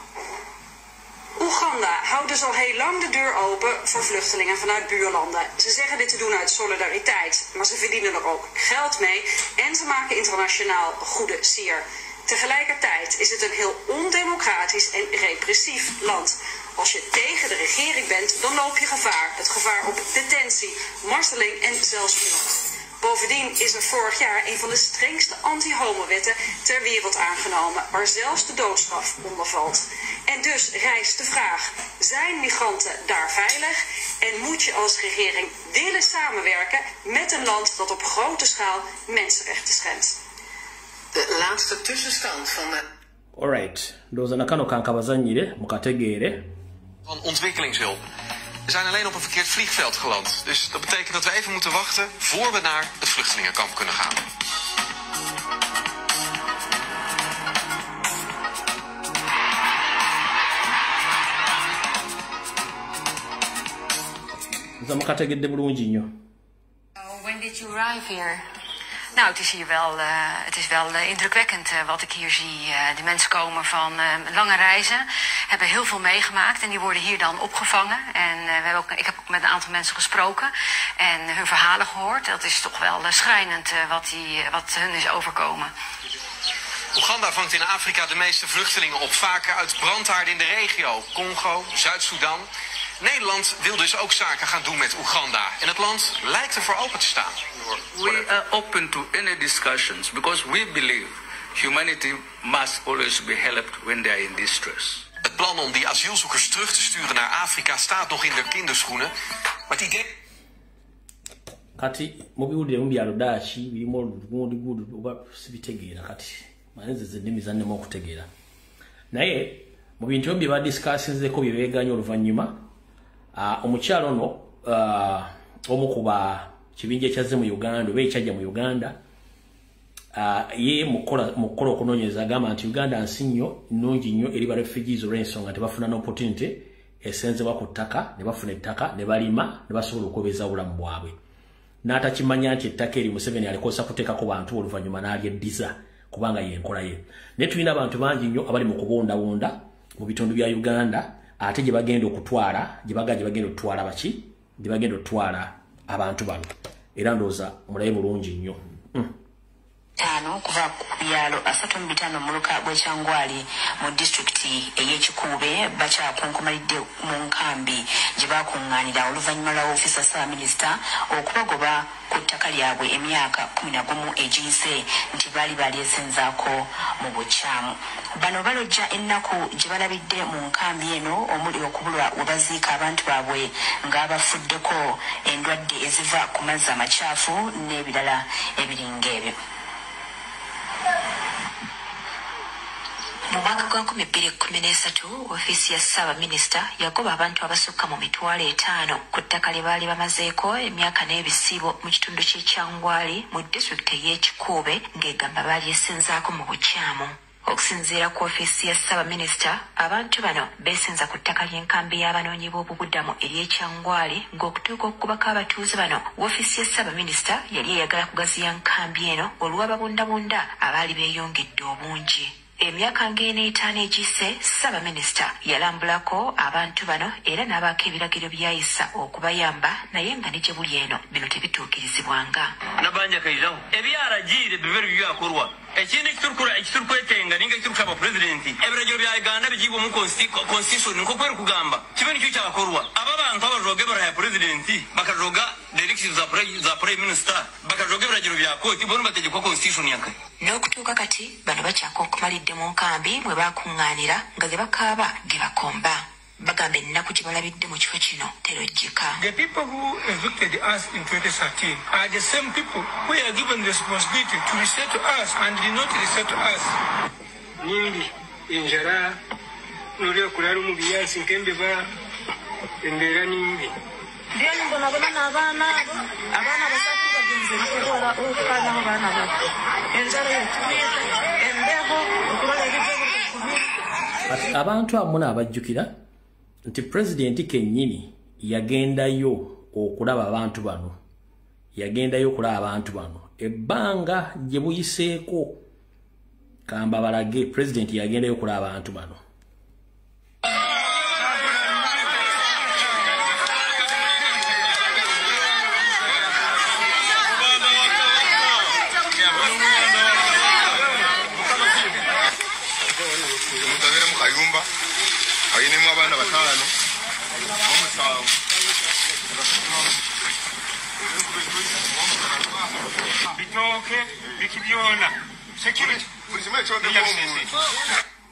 Oeganda houdt dus al heel lang de deur open voor vluchtelingen vanuit buurlanden. Ze zeggen dit te doen uit solidariteit, maar ze verdienen er ook geld mee en ze maken internationaal goede sier. Tegelijkertijd is het een heel ondemocratisch en repressief land. Als je tegen de regering bent, dan loop je gevaar. Het gevaar op detentie, marteling en zelfs moord. Bovendien is er vorig jaar een van de strengste anti-homo-wetten ter wereld aangenomen, waar zelfs de doodstraf onder valt. En dus rijst de vraag, zijn migranten daar veilig? En moet je als regering willen samenwerken met een land dat op grote schaal mensenrechten schendt? De laatste tussenstand van de... Alright, ndowooza nakano kankabazannyire mukategeere. Van ontwikkelingshulp. We zijn alleen op een verkeerd vliegveld geland. Dus dat betekent dat we even moeten wachten voor we naar het vluchtelingenkamp kunnen gaan. Mukategedde bulungi nnyo. When did you arrive here? Nou, het is hier wel, indrukwekkend wat ik hier zie. De mensen komen van lange reizen, hebben heel veel meegemaakt en die worden hier dan opgevangen. En ik heb ook met een aantal mensen gesproken en hun verhalen gehoord. Dat is toch wel schrijnend wat hun is overkomen. Oeganda vangt in Afrika de meeste vluchtelingen op, vaak uit brandhaarden in de regio. Congo, Zuid-Soedan. Nederland wil dus ook zaken gaan doen met Oeganda. En het land lijkt ervoor open te staan. We are open to any discussions because we believe humanity must always be helped when they are in distress. Het plan om die asielzoekers terug te sturen naar Afrika staat nog in de kinderschoenen. Maar het idee... Kati mubiwulire mu byalo Dutch birimu olugundi oba sibitegeera kati. Manze ennimi zannema okutegeera. Naye mu bintu bye badiscussinzeko bye beeganye oluvannyuma, omukyalo ono omu ku ba kibinja ekyazze mu Uganda oba ekyajja mu Uganda, ye mu kukola okunoonyereza agamba nti Uganda nsi nnyo nnungi nnyo eri ba refugees olw'ensonga tebafuna n'opportunity esenzebwa ku ttaka ne bafuna ettaka ne balima ne basobola okwebeeza obulamu bwabwe. N'atakimanya nti ettaka eri Museveni alikosa kuteekako bantu oluvannyuma n'alyeddiza kubanga y'enkola ye. Naye tulina abantu bangi nnyo abali mu kubondabonda mu bitundu bya Uganda ate gye bagenda okutwala, gye bagenda okutwala baki? Gye bagenda okutwala abantu bano. Era ndowooza mulabe bulungi nnyo. Tano kuva ku byalo 35 muluka gw'Ekyangwali mu disitulikiti ey'Ekikuube bakyakunkumalidde mu nkambi gye bakuŋŋaanira oluvannyuma lwa ofiisa ssaabaminisita okubagoba ku ttaka lyabwe emyaka 11 egiyise nti baali balyesenzaako mu bukyamu. Bano balojja ennaku gye balabidde mu nkambi eno omuli okubulwa we baziika abantu baabwe ng'abafuddeko endwadde eziva ku mazzi amakyafu n'ebirala ebiringa ebyo. Mu mwaka gwa 2013 ofiisi ya ssaabaminisita yagoba abantu abasukka mu 500 ku ttaka lye baali bamazeeko emyaka n'ebisiibo mu kitundu ky'Ekyangwali mu disitulikiti ey'Ekikuube ng'egamba baalyesenzaako mu bukyamu. Okusinziira ku ofiisi ya ssaabaminisita, abantu bano beesenza ku ttaka ly'enkambi y'abanoonyi b'obubudamu ery'Ekyangwali ng'okutuuka okukubako abatuuze bano, woofiisi ya ssaabaminisita yali eyagala kugaziya nkambi eno olw'ababundabunda abaali beeyongedde obungi. Emyaka ng'eno 5 egiyise, ssaabaminisita yalambulako abantu bano era n'abaako ebiragiro by'ayisa okubayamba, naye nga ne gye buli eno bino tebituukirizibwanga. Nabanja kairaho ebyaragiire bibeere byakorwa ekindi ekiturikwetenga ninga ekiturikusaba pulezidenti ebiragiro bya Uganda bigibwa mu constitution nko kweri kugamba kibe nikyo kyakorwa. Aba bantu abajoga ebirahiro ya pulezidenti bakajoga directives za prime minister bakajoga ebiragiro bya kooti boona bategekwa constitution yanka. N'okutuuka kati bano bakyakonkomalidde mu nkambi mwe bakuŋŋaanira nga ge bakaaba ge bakomba. Bagamba ennaku gye balabidde mu kifo kino terojjeka. The people who evicted us in 2013 are the same people who are given the responsibility to resettle us and did not resettle us. Nyingi enjala nolya kulala mu byansi nkembeba embeera nimbi. Ndiyo mbonabona n'abaana abo, abaana basatu bagenze okukola okukaana abaana bato. Enjala yetuyita, embeho, okulala ebizibu kubiri. Abantu abo abajjukira nti pulezidenti kennyini yagendayo okulaba abantu bano. Yagendayo okulaba abantu bano. Ebbanga gye buyiseeko kamba balage pulezidenti yagendayo okulaba abantu bano.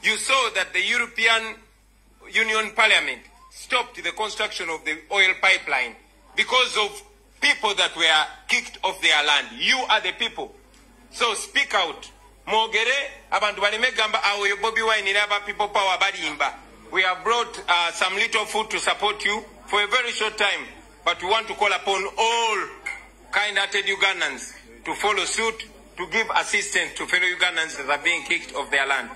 You saw that the European Union Parliament stopped the construction of the oil pipeline because of people that were kicked off their land. You are the people. So speak out. Mogere, abantu baleme gamba awo Bobi Wine n'aba people power balimba. We have brought some little food to support you for a very short time, but we want to call upon all kind-hearted Ugandans to follow suit, to give assistance to fellow Ugandans that are being kicked off their land.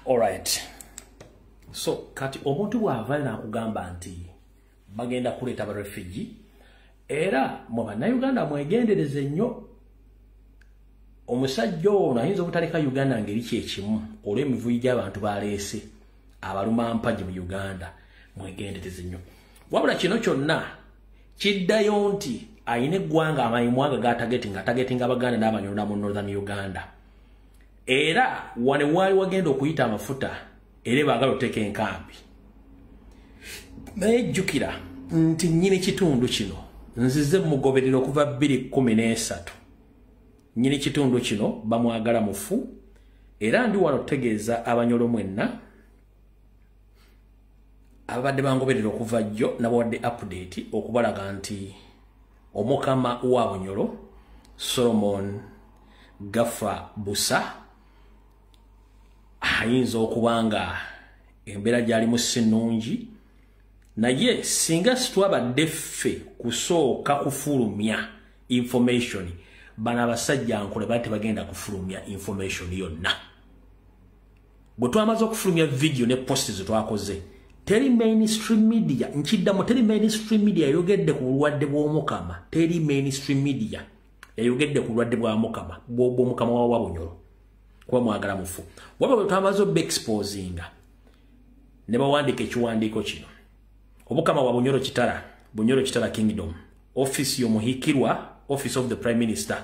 All right. So, kati omuntu bw'ava n'akugamba nti bagenda kuleeta ba refugee, era mu bannayuganda mwegendereze nnyo. Omusajja ono ayinza obutaleka Uganda ngeri kyekimu olw'emivuyo gy'abantu baleese abaluma mpagi mu Uganda. Mwegendereze nnyo. Wabula kino kyonna kiddayo nti ayina eggwanga amayimwaga g'atagetinga atagetinga Abaganda n'Abanyarwanda mu Northern Uganda. Era wane waali wagenda okuyita amafuta era baagala oteeka enkambi. Naye jjukira nti nnyini kitundu kino nzize mugoberera okuva 2013. Nnyini kitundu kino bamwagala mufu, era ndi wano okutegeeza Abanyolo mwenna ababadde bangoberera okuva jjo nabawadde update okubalaga nti Omukama wa Bunyoro Solomon Gafa Busa ayinza okuba nga embeera gy'alimu si nnungi, naye singa situabadde ffe kusooka kufulumya information, bano abasajja nkole baali tebagenda kufulumya information yonna. Bwe twamaze okufulumya video ne post ze twakoze, teri mainstream media, nkiddamu, teri mainstream media yayogedde ku bulwadde bw'Omukama. Teri mainstream media yayogedde ku bulwadde bwa Mukama, bw'Omukama wa Bunyoro, kuba mwagala mufu. Wabula bwe twamaze obexposinga ne bawandiika ekiwandiiko kino. Omukama wa Bunyoro Kitara, Bunyoro Kitara Kingdom, Office y'Omuhikirwa, Office of the Prime Minister,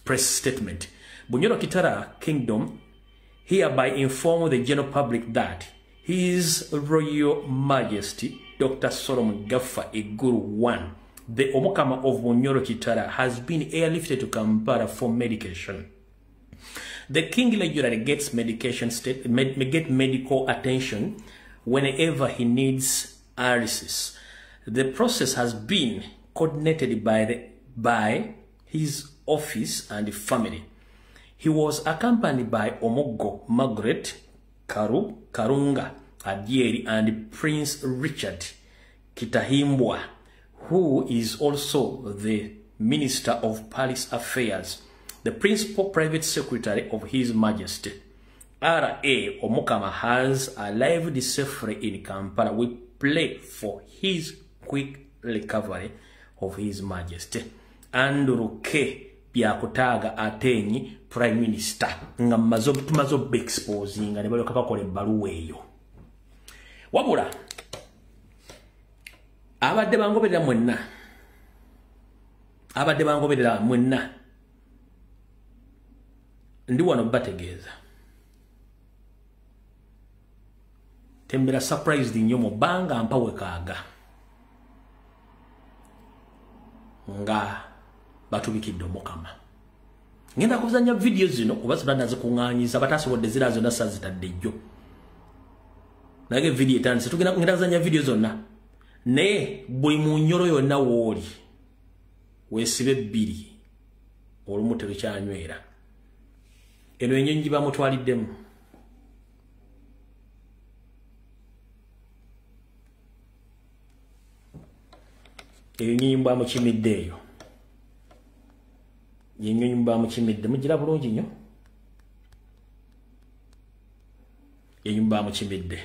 press statement. Bunyoro Kitara Kingdom hereby inform the general public that His Royal Majesty Dr. Solomon Gaffa Iguru I, the Omukama of Bunyoro Kitara, has been airlifted to Kampala for medication. The king regularly gets medication get medical attention whenever he needs dialysis. The process has been coordinated by his office and family. He was accompanied by Omogo Margaret Karunga Adieri and Prince Richard Kitahimbwa, who is also the Minister of Palace Affairs, the Principal Private Secretary of His Majesty. R.A. Omukama has arrived safely in Kampala. We pray for his quick recovery of His Majesty. Andrew K. Byakutaga Atenyi, Prime Minister. Nga tumaze exposing ne balyoka bakola ebbaluwa eyo. Wabula abadde bangoberera mwenna, abadde bangoberera mwenna, ndi wano bategeeza tembera surprised nnyo mu bbanga mpawekaaga. nga batubikidde Omukama. Ngenda kuzanya video zino kuba zibadde nazikuŋŋaanyiza batasobodde zira zonna sazitadde jjo. Naye video etandise, tugenda ngenda kuzanya video zonna. Naye buli munyoro yonna w'oli weesibe bbiri olumu terukyanywera. Eno ennyonyi bamutwaliddemu. Eyo ennyonyi bamukimidde eyo. Ennyonyi bamukimidde mugira bulungi nnyo. Ennyonyi bamukimidde.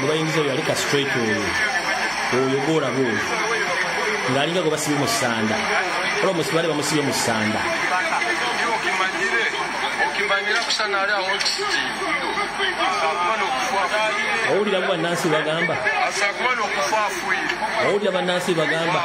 Bayingiza yali ka straight oyo oyo gora oyo ngalinga go basibye mu sanda olwo musibale bamusibye mu sanda owulira bannansi bagamba owulira bannansi bagamba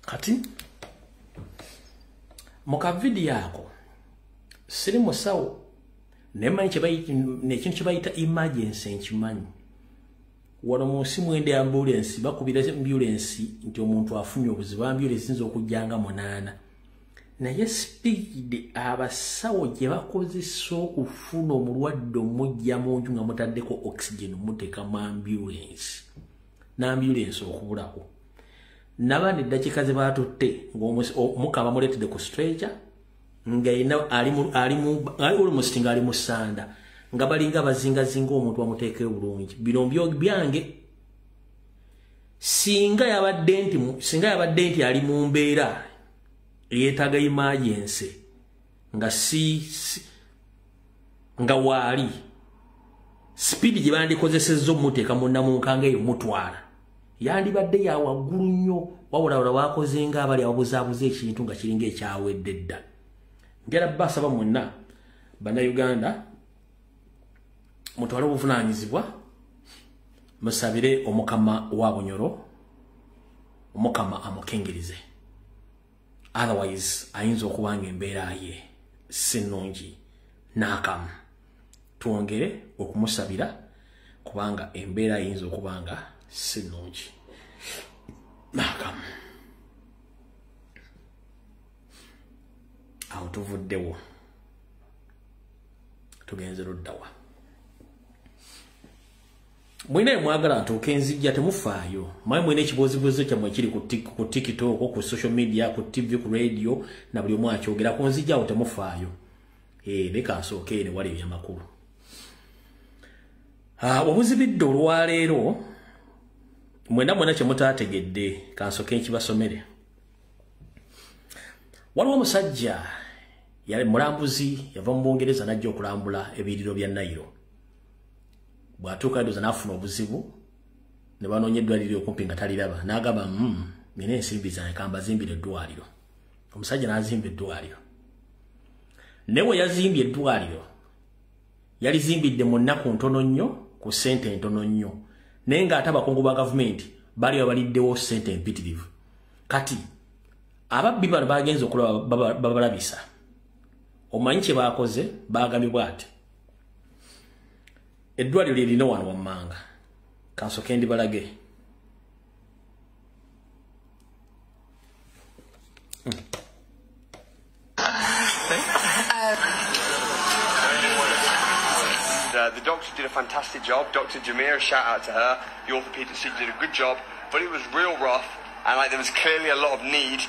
Kati muka video ako siri musawo nemanyi ekintu kye bayita emergency nkimanyi. Wano mu nsi mwende ambulance bakubira ambulance nti omuntu afunye obuzibu, ambulance nzo okujjanga 8. Naye speed abasawo gye bakozesa okufuna omulwadde omujja mu nju nga mutaddeko oxygen muteeka mu ambulance n'ambulance okubulako. Nabandi eddakiika ze baatutte ng'omukama bamuleetedde ku stretcher nga yenna ali almost nga ali mu ssanda nga balinga bazingazinga omuntu bamuteekeyo bulungi. Bino byange singa yabadde nti ali mu mbeera yeetaaga emergency nga nga waali speed gye bandikozesezza omuteeka mu nnamunkanga eyo mutwala yandibadde ya waggulu nnyo, wabula bakoze nga abali ababuzaabuza ekintu nga kiringa ekyawedde dda. Njala basaba mwenna Bannayuganda mutwale obuvunaanyizibwa, musabire Omukama wa Bunyoro, Omukama amukingirize. Otherwise ayinza okuba nga embeera ye si nnungi n'akamu. Twongere okumusabira kubanga embeera ayinza okuba nga si nnungi n'akamu. Awo tuvuddewo, tugenze luddawa. Mwine mwagala ntuuke nzijja, temufaayo. Mwaye mwine ekibozibozi kyammwe kiri ku TikTok, ku social media, ku TV, ku radio, na buli omu akyogera ku nzijja awo, temufaayo. Leka nsooke ne wali ebyamakulu. Obuzibidde olwaleero mwena mwena kye mutaategedde, kansooke nkibasomere. Waliwo omusajja yali mulambuzi, yava mu Bungereza n'ajja okulambula ebiriro bya Nile. Bw'atuuka ndoza n'afuna obuzibu ne banoonya eddwaliro okumpi nga taliraba, n'agamba nina ensimbi zange kambazimbire eddwaliro. Omusajja n'azimba eddwaliro. Naye bwe yazimbye eddwaliro yalizimbidde mu nnaku ntono nnyo ku ssente ntono nnyo, naye ng'ate abakungu ba gavumenti baali babaliddewo ssente empitirivu. Kati ababbi bano bagenze okulaba babalabisa. Omanyi kye baakoze? Baagambye bw'ati, eddwaliro lirina wano wammanga, kansooke ndibalage. The doctor did a fantastic job. Dr. Jamira, shout out to her. The orthopedic surgeon did a good job, but it was real rough, and like there was clearly a lot of need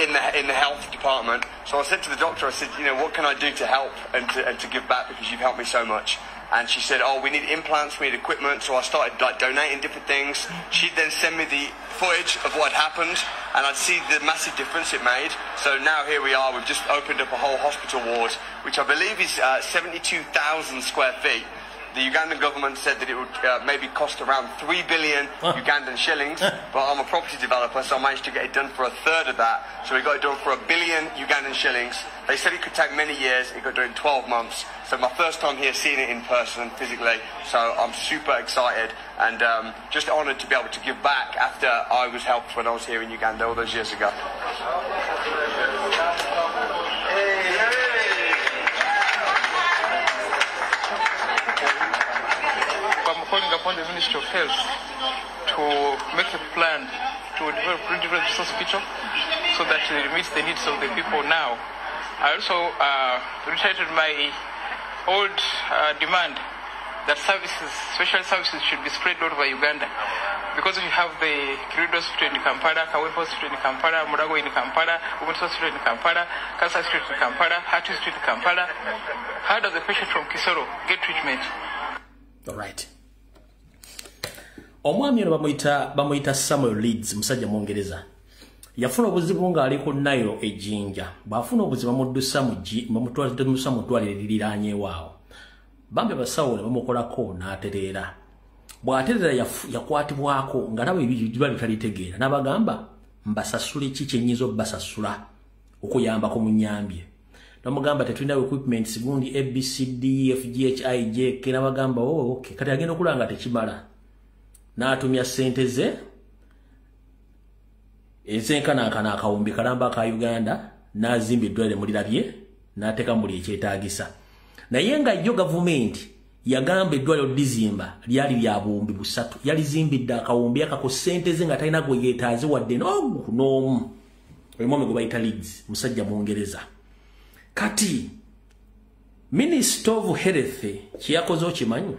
in the health department. So I said to the doctor, I said, you know, what can I do to help and to give back, because you've helped me so much. And she said, oh, we need implants, we need equipment. So I started like donating different things. She'd then send me the footage of what had happened, and I'd see the massive difference it made. So now here we are, we've just opened up a whole hospital ward, which I believe is 72,000 square feet. The Ugandan government said that it would maybe cost around 3 billion Ugandan shillings, but I'm a property developer, so I managed to get it done for a third of that. So we got it done for 1 billion Ugandan shillings. They said it could take many years. It got done in 12 months. So my first time here seeing it in person and physically, so I'm super excited and just honoured to be able to give back after I was helped when I was here in Uganda all those years ago. I'm calling upon the Ministry of Health to make a plan to develop this hospital so that it meets the needs of the people now. I also reiterated my old demand that services, special services, should be spread all over Uganda. Because we have the Kiruddu Hospital in Kampala, Kawempe Hospital in Kampala, Mulago in Kampala, Women's Hospital in Kampala, Cancer Hospital in Kampala, Heart Hospital in Kampala. How does a patient from Kisoro get treatment? All right. Omwami ono bamuyita Samuel Leeds, musajja Mungereza. Yafuna obuzibu ng'ali ku Nile e Jinja. Bw'afuna obuzibu bamuddusa mu ddwaliro eririranyeewo awo. Bambi abasawo ne bamukolako n'atereera. Bw'atereera yakwatibwako nga nabo eddwaliro talitegeera. N'abagamba mbasasule ki kye nnyinza obbasasula okuyambako munnyambye. Namugamba tetulina equipment gundi A B C D F G H I J K. N'abagamba oh okay, kati agenda okulaba nga tekimala. N'atumya ssente ze ezenkanankana akawumbi kalamba ka Uganda, n'azimba eddwaliro mulirabye, n'ateeka muli ekyetaagisa. Naye nga yo gavumenti yagamba eddwaliro lizimba lyali lya buwumbi 3, yalizimbidde akawumbi akako ssente ze nga talina gwe yeetaaze wadde n'ogu n'omu. Oyo mwami gwe bayita Leeds, musajja Mungereza. Kati Minister of Health kye yakoze okimanyi?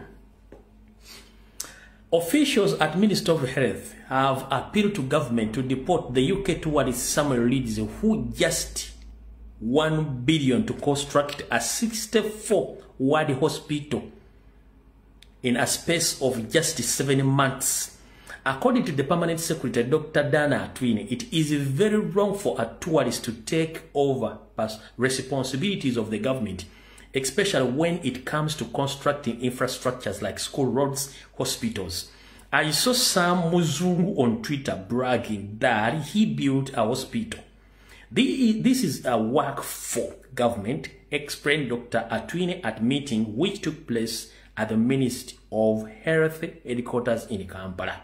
Officials at Ministry of Health have appealed to government to deport the UK tourist Samuel Leeds, who just 1 billion to construct a 64-ward hospital in a space of just 7 months. According to the permanent secretary, Dr. Dana Atwine, it is very wrong for a tourist to take over responsibilities of the government, especially when it comes to constructing infrastructures like school, roads, hospitals. I saw some Muzungu on Twitter bragging that he built a hospital. This is a work for government, explained Dr. Atwine at meeting which took place at the Ministry of Health headquarters in Kampala.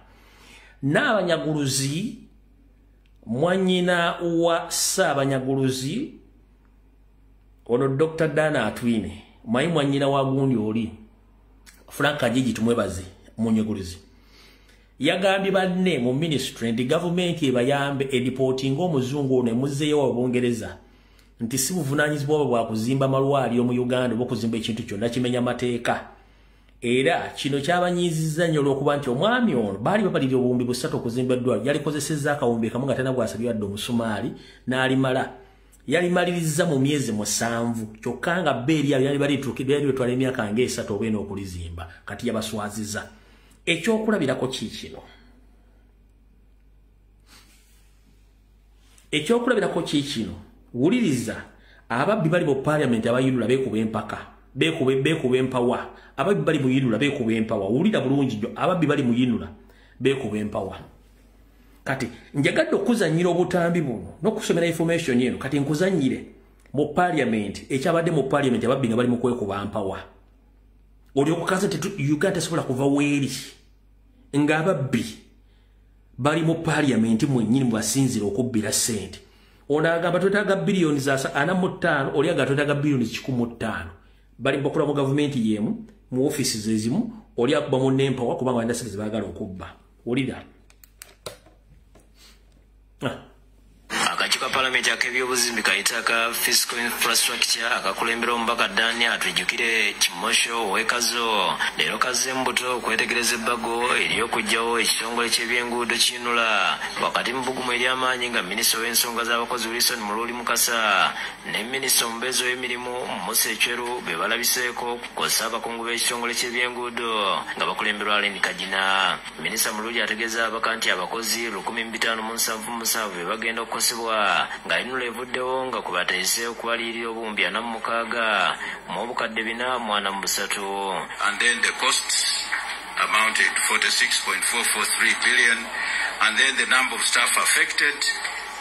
N'abanyaguluzi, mwanyina wa Ssaabanyaguluzi ono Dr. Dana Atwine, mwayi mwanyina wa gundi oli Frank Ajiji tumwebaze munyaguluzi, yagambye banne mu ministry nti gavumenti ebayambe edeportinga omuzungu ono emuzzeeyo wa Bungereza. nti si buvunaanyizibwa bwa kuzimba malwaliro mu Uganda oba okuzimba ekintu kyonna kimenya mateeka. Era kino kyabanyiizizza nnyo olw'okuba nti omwami ono baali babalirira 3000 okuzimba eddwaliro, yalikozesezza akawumbi kamu nga talina gw'asabye wadde omusumaali n'alimala. Yalimaliriza mu myezi 7 kyokka nga bbeeri yali balituukira emyaka nga 3 oba 4 okulizimba. Kati yabaswaziza. Ekyokulabirako ki kino? Ekyokulabirako ki kino? Wuliriza, ababbi bali mu parliament abayinula beekuba empaka, beekuba empawa. Ababbi bali mu yinula beekuba empawa. Wulira bulungi nnyo, ababbi bali mu yinula beekuba empawa. Kati njagadde okuzannyira obutambi buno n'okusomera information eno. Kati nkuzannyire mu parliament ekyabadde mu parliament ababbi nga bali mu kwekuba mpawa. Oli okukaza nti Uganda tesobola kuva weeri ng'ababbi bali mu parliament mwennyini mu basinzira okubbira ssente. Ono agamba twetaaga biliyoni za 45, oli agamba twetaaga biliyoni 105. Bali bakola mu gavumenti y'emu, mu offices ezimu, oli akuba mu nempawa kubanga balina ssente ze baagala okubba. Wulira. Akakiiko ka palamenti ak'ebyobuzimbi kayita ka Fiscal Infrastructure akakulembera omubaka Dani Atwijukire Kimosho ow'Ekazo leero kazze mbuto okwetegereza ebbago ery'okuggyawo ekitongole ky'ebyenguudo kinula wakati mu bbugumu ery'amaanyi nga minisita w'ensonga z'abakozi Wilson Mululi Mukasa ne minisita omubeezi w'emirimu Musa Ecweru be balabiseeko kukozesa abakungu b'ekitongole ky'ebyenguudo nga bakulemberwa Allen Kagina. Minisita Mululi ategeeza ababaka nti abakozi 1577 be bagenda okukosebwa nga inula evuddewo nga kubateese okubalirira obuwumbi 46 mu obukadde 443. And then the costs amounted to 46.443 billion, and then the number of staff affected,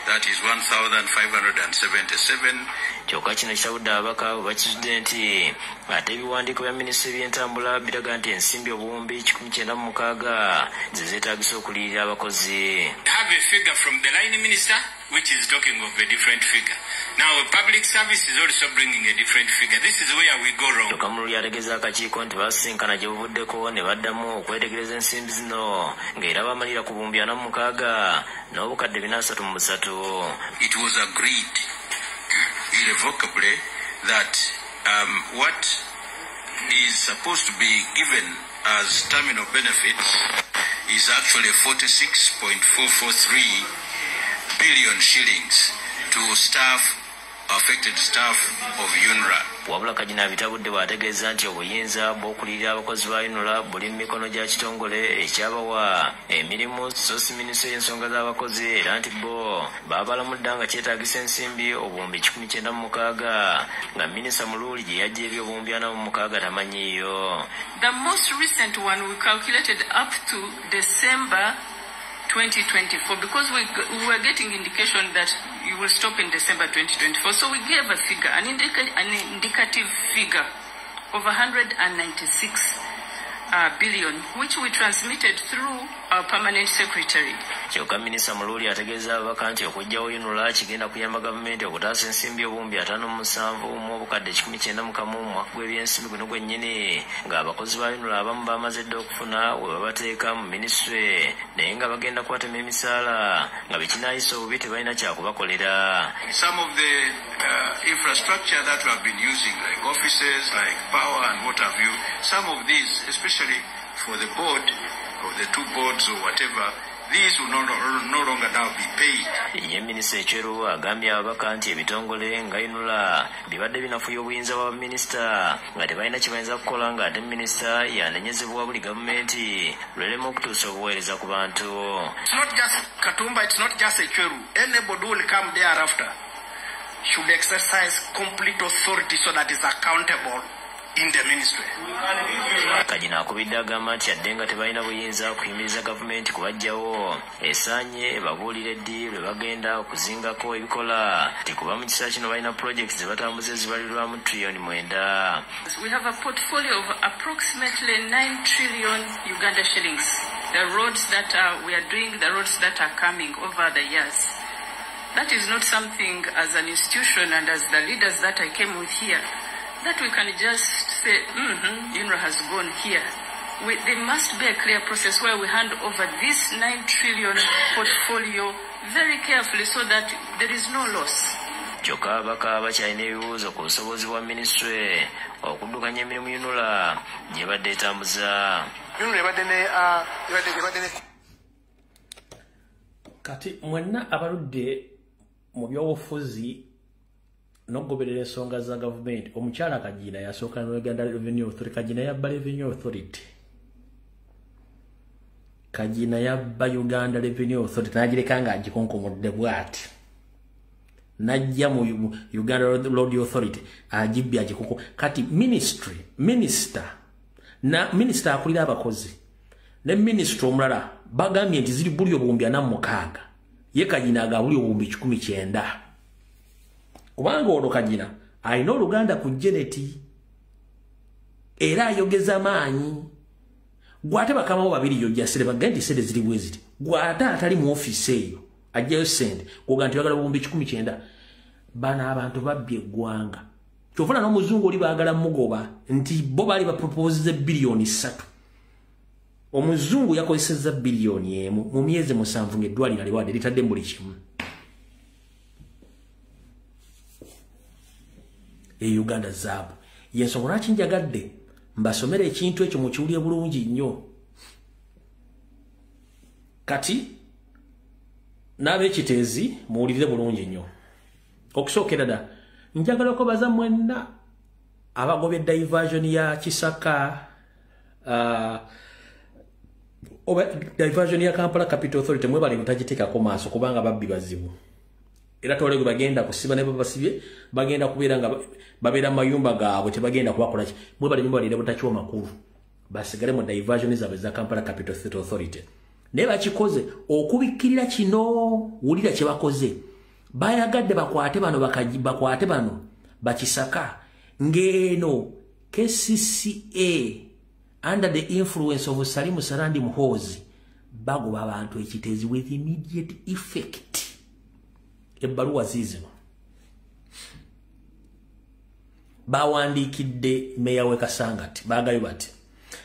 that is 1,577. Kyokka kino kitabudde ababaka bwe bakizudde nti ate ebiwandiiko bya minisitule by'entambula biraga nti ensimbi obuwumbi 196 ze zeetaagisa okuliyirira abakozi. Have a figure from the line minister which is talking of a different figure. Now public service is also bringing a different figure. This is where we go wrong. Kyokka Mululi ategeeza akakiiko nti basisinkana gye buvuddeko ne baddamu okwetegereza ensimbi zino ng'era bamalira ku buwumbi 46 n'obukadde 433. It was agreed irrevocably that what is supposed to be given as terminal benefits is actually 46.443 billion shillings to staff, affected staff of UNRA. Wabula Kagina abitabudde bw'ategeeza nti obuyinza bw'okulirira abakozi ba UNRA buli mu mikono gya kitongole ekyabawa emirimu so si minisitule y'ensonga z'abakozi, era nti bo baabalamudda nga kyetaagisa ensimbi obuwumbi 196 nga minisita Mululi gye yajja eby'obuwumbi 46 tamanyiiyo. The most recent one we calculated up to December 2024 because we were getting indication that you will stop in December 2024. So we gave a figure, an indicative figure of 196 billion, which we transmitted through our permanent secretary. Kyokka minisita Mululi ategeeza ababaka nti okuggyawo UNRA kigenda kuyamba gavumenti okutaasa ensimbi obuwumbi 57 mu obukadde 191 mu mwaka gw'ebyensimbi guno gwennyini, ng'abakozi ba UNRA abamu bamaze dda okufuna we babateeka mu minisitule naye nga bagenda kubatema emisaala nga bekinaayisa obubi tebalina kyakubakolera. Some of the infrastructure that we have been using, like offices, like power and what have you, some of these, especially for the board or the two boards or whatever, these will no longer now be paid. Ye minisita Ecweru agambye ababaka nti ebitongole nga UNRA bibadde binafuya obuyinza bwa minisita nga tebalina kye bayinza kukola, ng'ate minisita yanenyezebwa buli gavumenti lwerema okutuusa obuweereza ku bantu. It's not just Katumba, it's not just Ecweru. Anybody who will come thereafter should exercise complete authority so that is accountable in the ministry. Kagina akubidde agamba nti yadde nga tebalina buyinza kuyimiriza gavumenti kubaggyawo, esaanye babuulire ddi lwe bagenda okuzingako ebikola nti kuba mu kiseera kino balina projects ze batambuza ezibalirwamu triliyoni 9. We have a portfolio of approximately 9 trillion Uganda shillings. The roads that we are doing, the roads that are coming over the years. That is not something as an institution and as the leaders that I came with here, that we can just say, UNRA has gone here. There must be a clear process where we hand over this 9 trillion portfolio very carefully so that there is no loss. Kyokka ababaka bakyalina ebibuuzo ku busobozi bwa minisitule okuddukanya emirimu UNRA gyebadde etambuza. Kati mwenna abaludde mu byobufuzi n'okugoberera ensonga za gavumenti, omukyala Kagina yasooka ne Uganda Revenue Authority. Kagina yabba Revenue Authority. Kagina yabba Uganda Revenue Authority n'agireka ng'agikonkomodde bw'ati. Najja mu Uganda Road Authority agibbye agikoko. Kati ministry, minister na minister akulira abakozi ne minister omulala bagambye nti ziri buli 46,000. Ye Kagina aga buli 190,000. Kubanga ono Kagina alina oluganda ku Janet era ayogeza maanyi. Gwate bakama bo babiri yojja sere bagende nti sente ziri bwe ziti. Gwate atali mu ofiisi eyo ajjayo sente kwoga nti oyagala 190,000. Bano abantu babbye eggwanga. Kyova n'omuzungu oli baagala mugoba nti bo baali baproposeze 3 billion. Omuzungu yakozesezza 1 billion mu myezi 7 ng'eddwaliro aliwadde litadde mu buli kimu. E Uganda zaabu. Yensonga lwaki njagadde mbasomere ekintu ekyo mukiwulire bulungi nnyo. Kati n'ab'ekiteezi muwulirire bulungi nnyo. Okusookera ddala njagala okubaza mwenna abagobye diversion ya Kisaka, oba diversion ya Kampala Capital Authority, mwebale mutagiteekako maaso kubanga babbi bazibu. Era tole bagenda kusiba ne babasibye bagenda kubeera nga babeera mayumba gaabwe tebagenda kubakola ki. Mwebale nyumba butakiwa makulu basigale mu diversion zaabwe za Kampala Capital Authority. Naye bakikoze okubikkirira kino, wulira kye bakoze. Bayagadde bakwate bano bakwate bano bakisaka ng'eno KCCA under the influence of Salimu Sarandi Muhoozi bagoba abantu ekiteezi with immediate effect. Ebbaluwa ziizino bawandiikidde meya w'e Kasangati, baagayo bati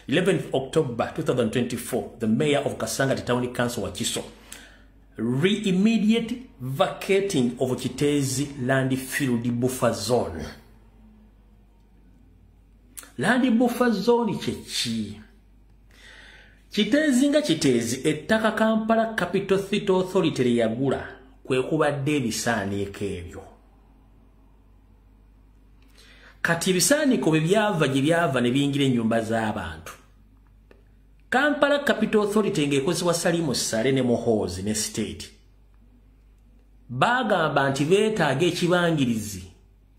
11th October 2024, the mayor of Kasangati Town Council Wakiso re-immediate vacating of Kiteezi landfill buffer zone. Land buffer zone kyeki? Kiteezi nga Kiteezi ettaka Kampala Capital City Authority lye yagula kwe kubadde ebisaaniiko ebyo. Kati ebisaaniiko bwe byava gye byava ne biyingira ennyumba z'abantu. Kampala Capital Authority ng'ekozesebwa Salimu Sale ne Muhoozi ne state bagamba nti beetaaga ekibangirizi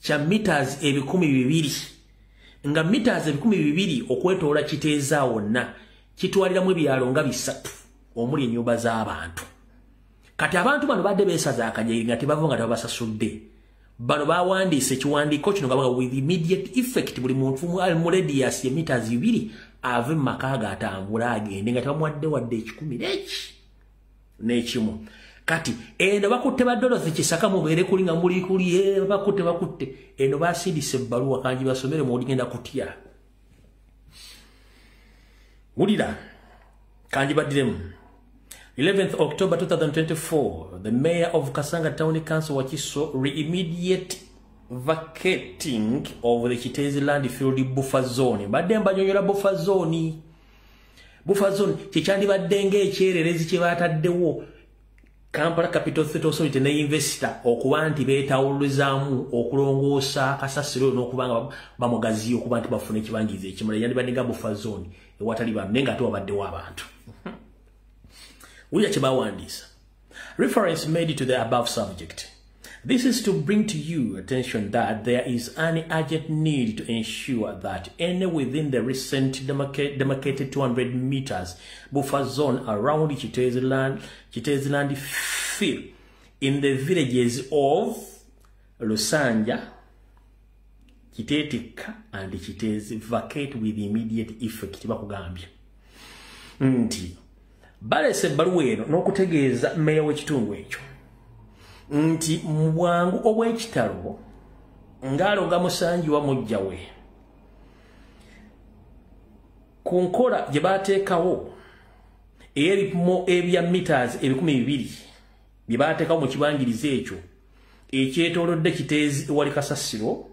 kya meters 2,000, nga meters 2,000 okwetoola Kiteezi wonna kitwaliramu ebyalo nga 3 omuli ennyumba z'abantu. Kati abantu bano badde beesaza akajeri nga tebava nga tebabasasudde. Bano bawandiise ekiwandiiko kino nga baga with immediate effect buli muntu mu radius ya meters 2 ave mu maka ge atambula agende nga tebamuwadde wadde 1,001. Kati eno bakutte ba Dorothy Kisaka mubeere kuli nga muli kuli, bakutte eno basindise ebbaluwa kangi basomere muligenda kutya. Wulira kangi baddiremu. 11th October 2024, the mayor of Kasanga Town Council Wakiso re-immediate vacating of the Kiteezi landfill buffer zone. Badde mbanyonyola buffer zone. Buffer zone kyekyandibadde ng'ekyererezi kye baataddewo Kampala Capital City Authority ne investor okuba nti beetawulizaamu okulongoosa kasasiro n'okuba nga bamugaziya okuba nti bafuna ekibangirizi ekimala. Yandibadde nga buffer zone ewatali bantu naye nga ate wabaddewo abantu. Wulira kye bawandiisa. Reference made to the above subject. This is to bring to you attention that there is an urgent need to ensure that any within the recent demarcated 200 meters buffer zone around Kiteezi land fill in the villages of Lusanja, Kitetika and Kiteezi vacate with immediate effect. Bakugambye nti balese ebbaluwa eno n'okutegeeza mmeeya w'ekitundu ekyo nti mu bwangu obw'ekitalo ng'aloga musangi wa mujja we ku nkola gye baateekawo ey'ebipimo ebya meters 2,000 bye baateekawo mu kibangirizi ekyo Ekyetoolodde Kiteezi wali kasasiro,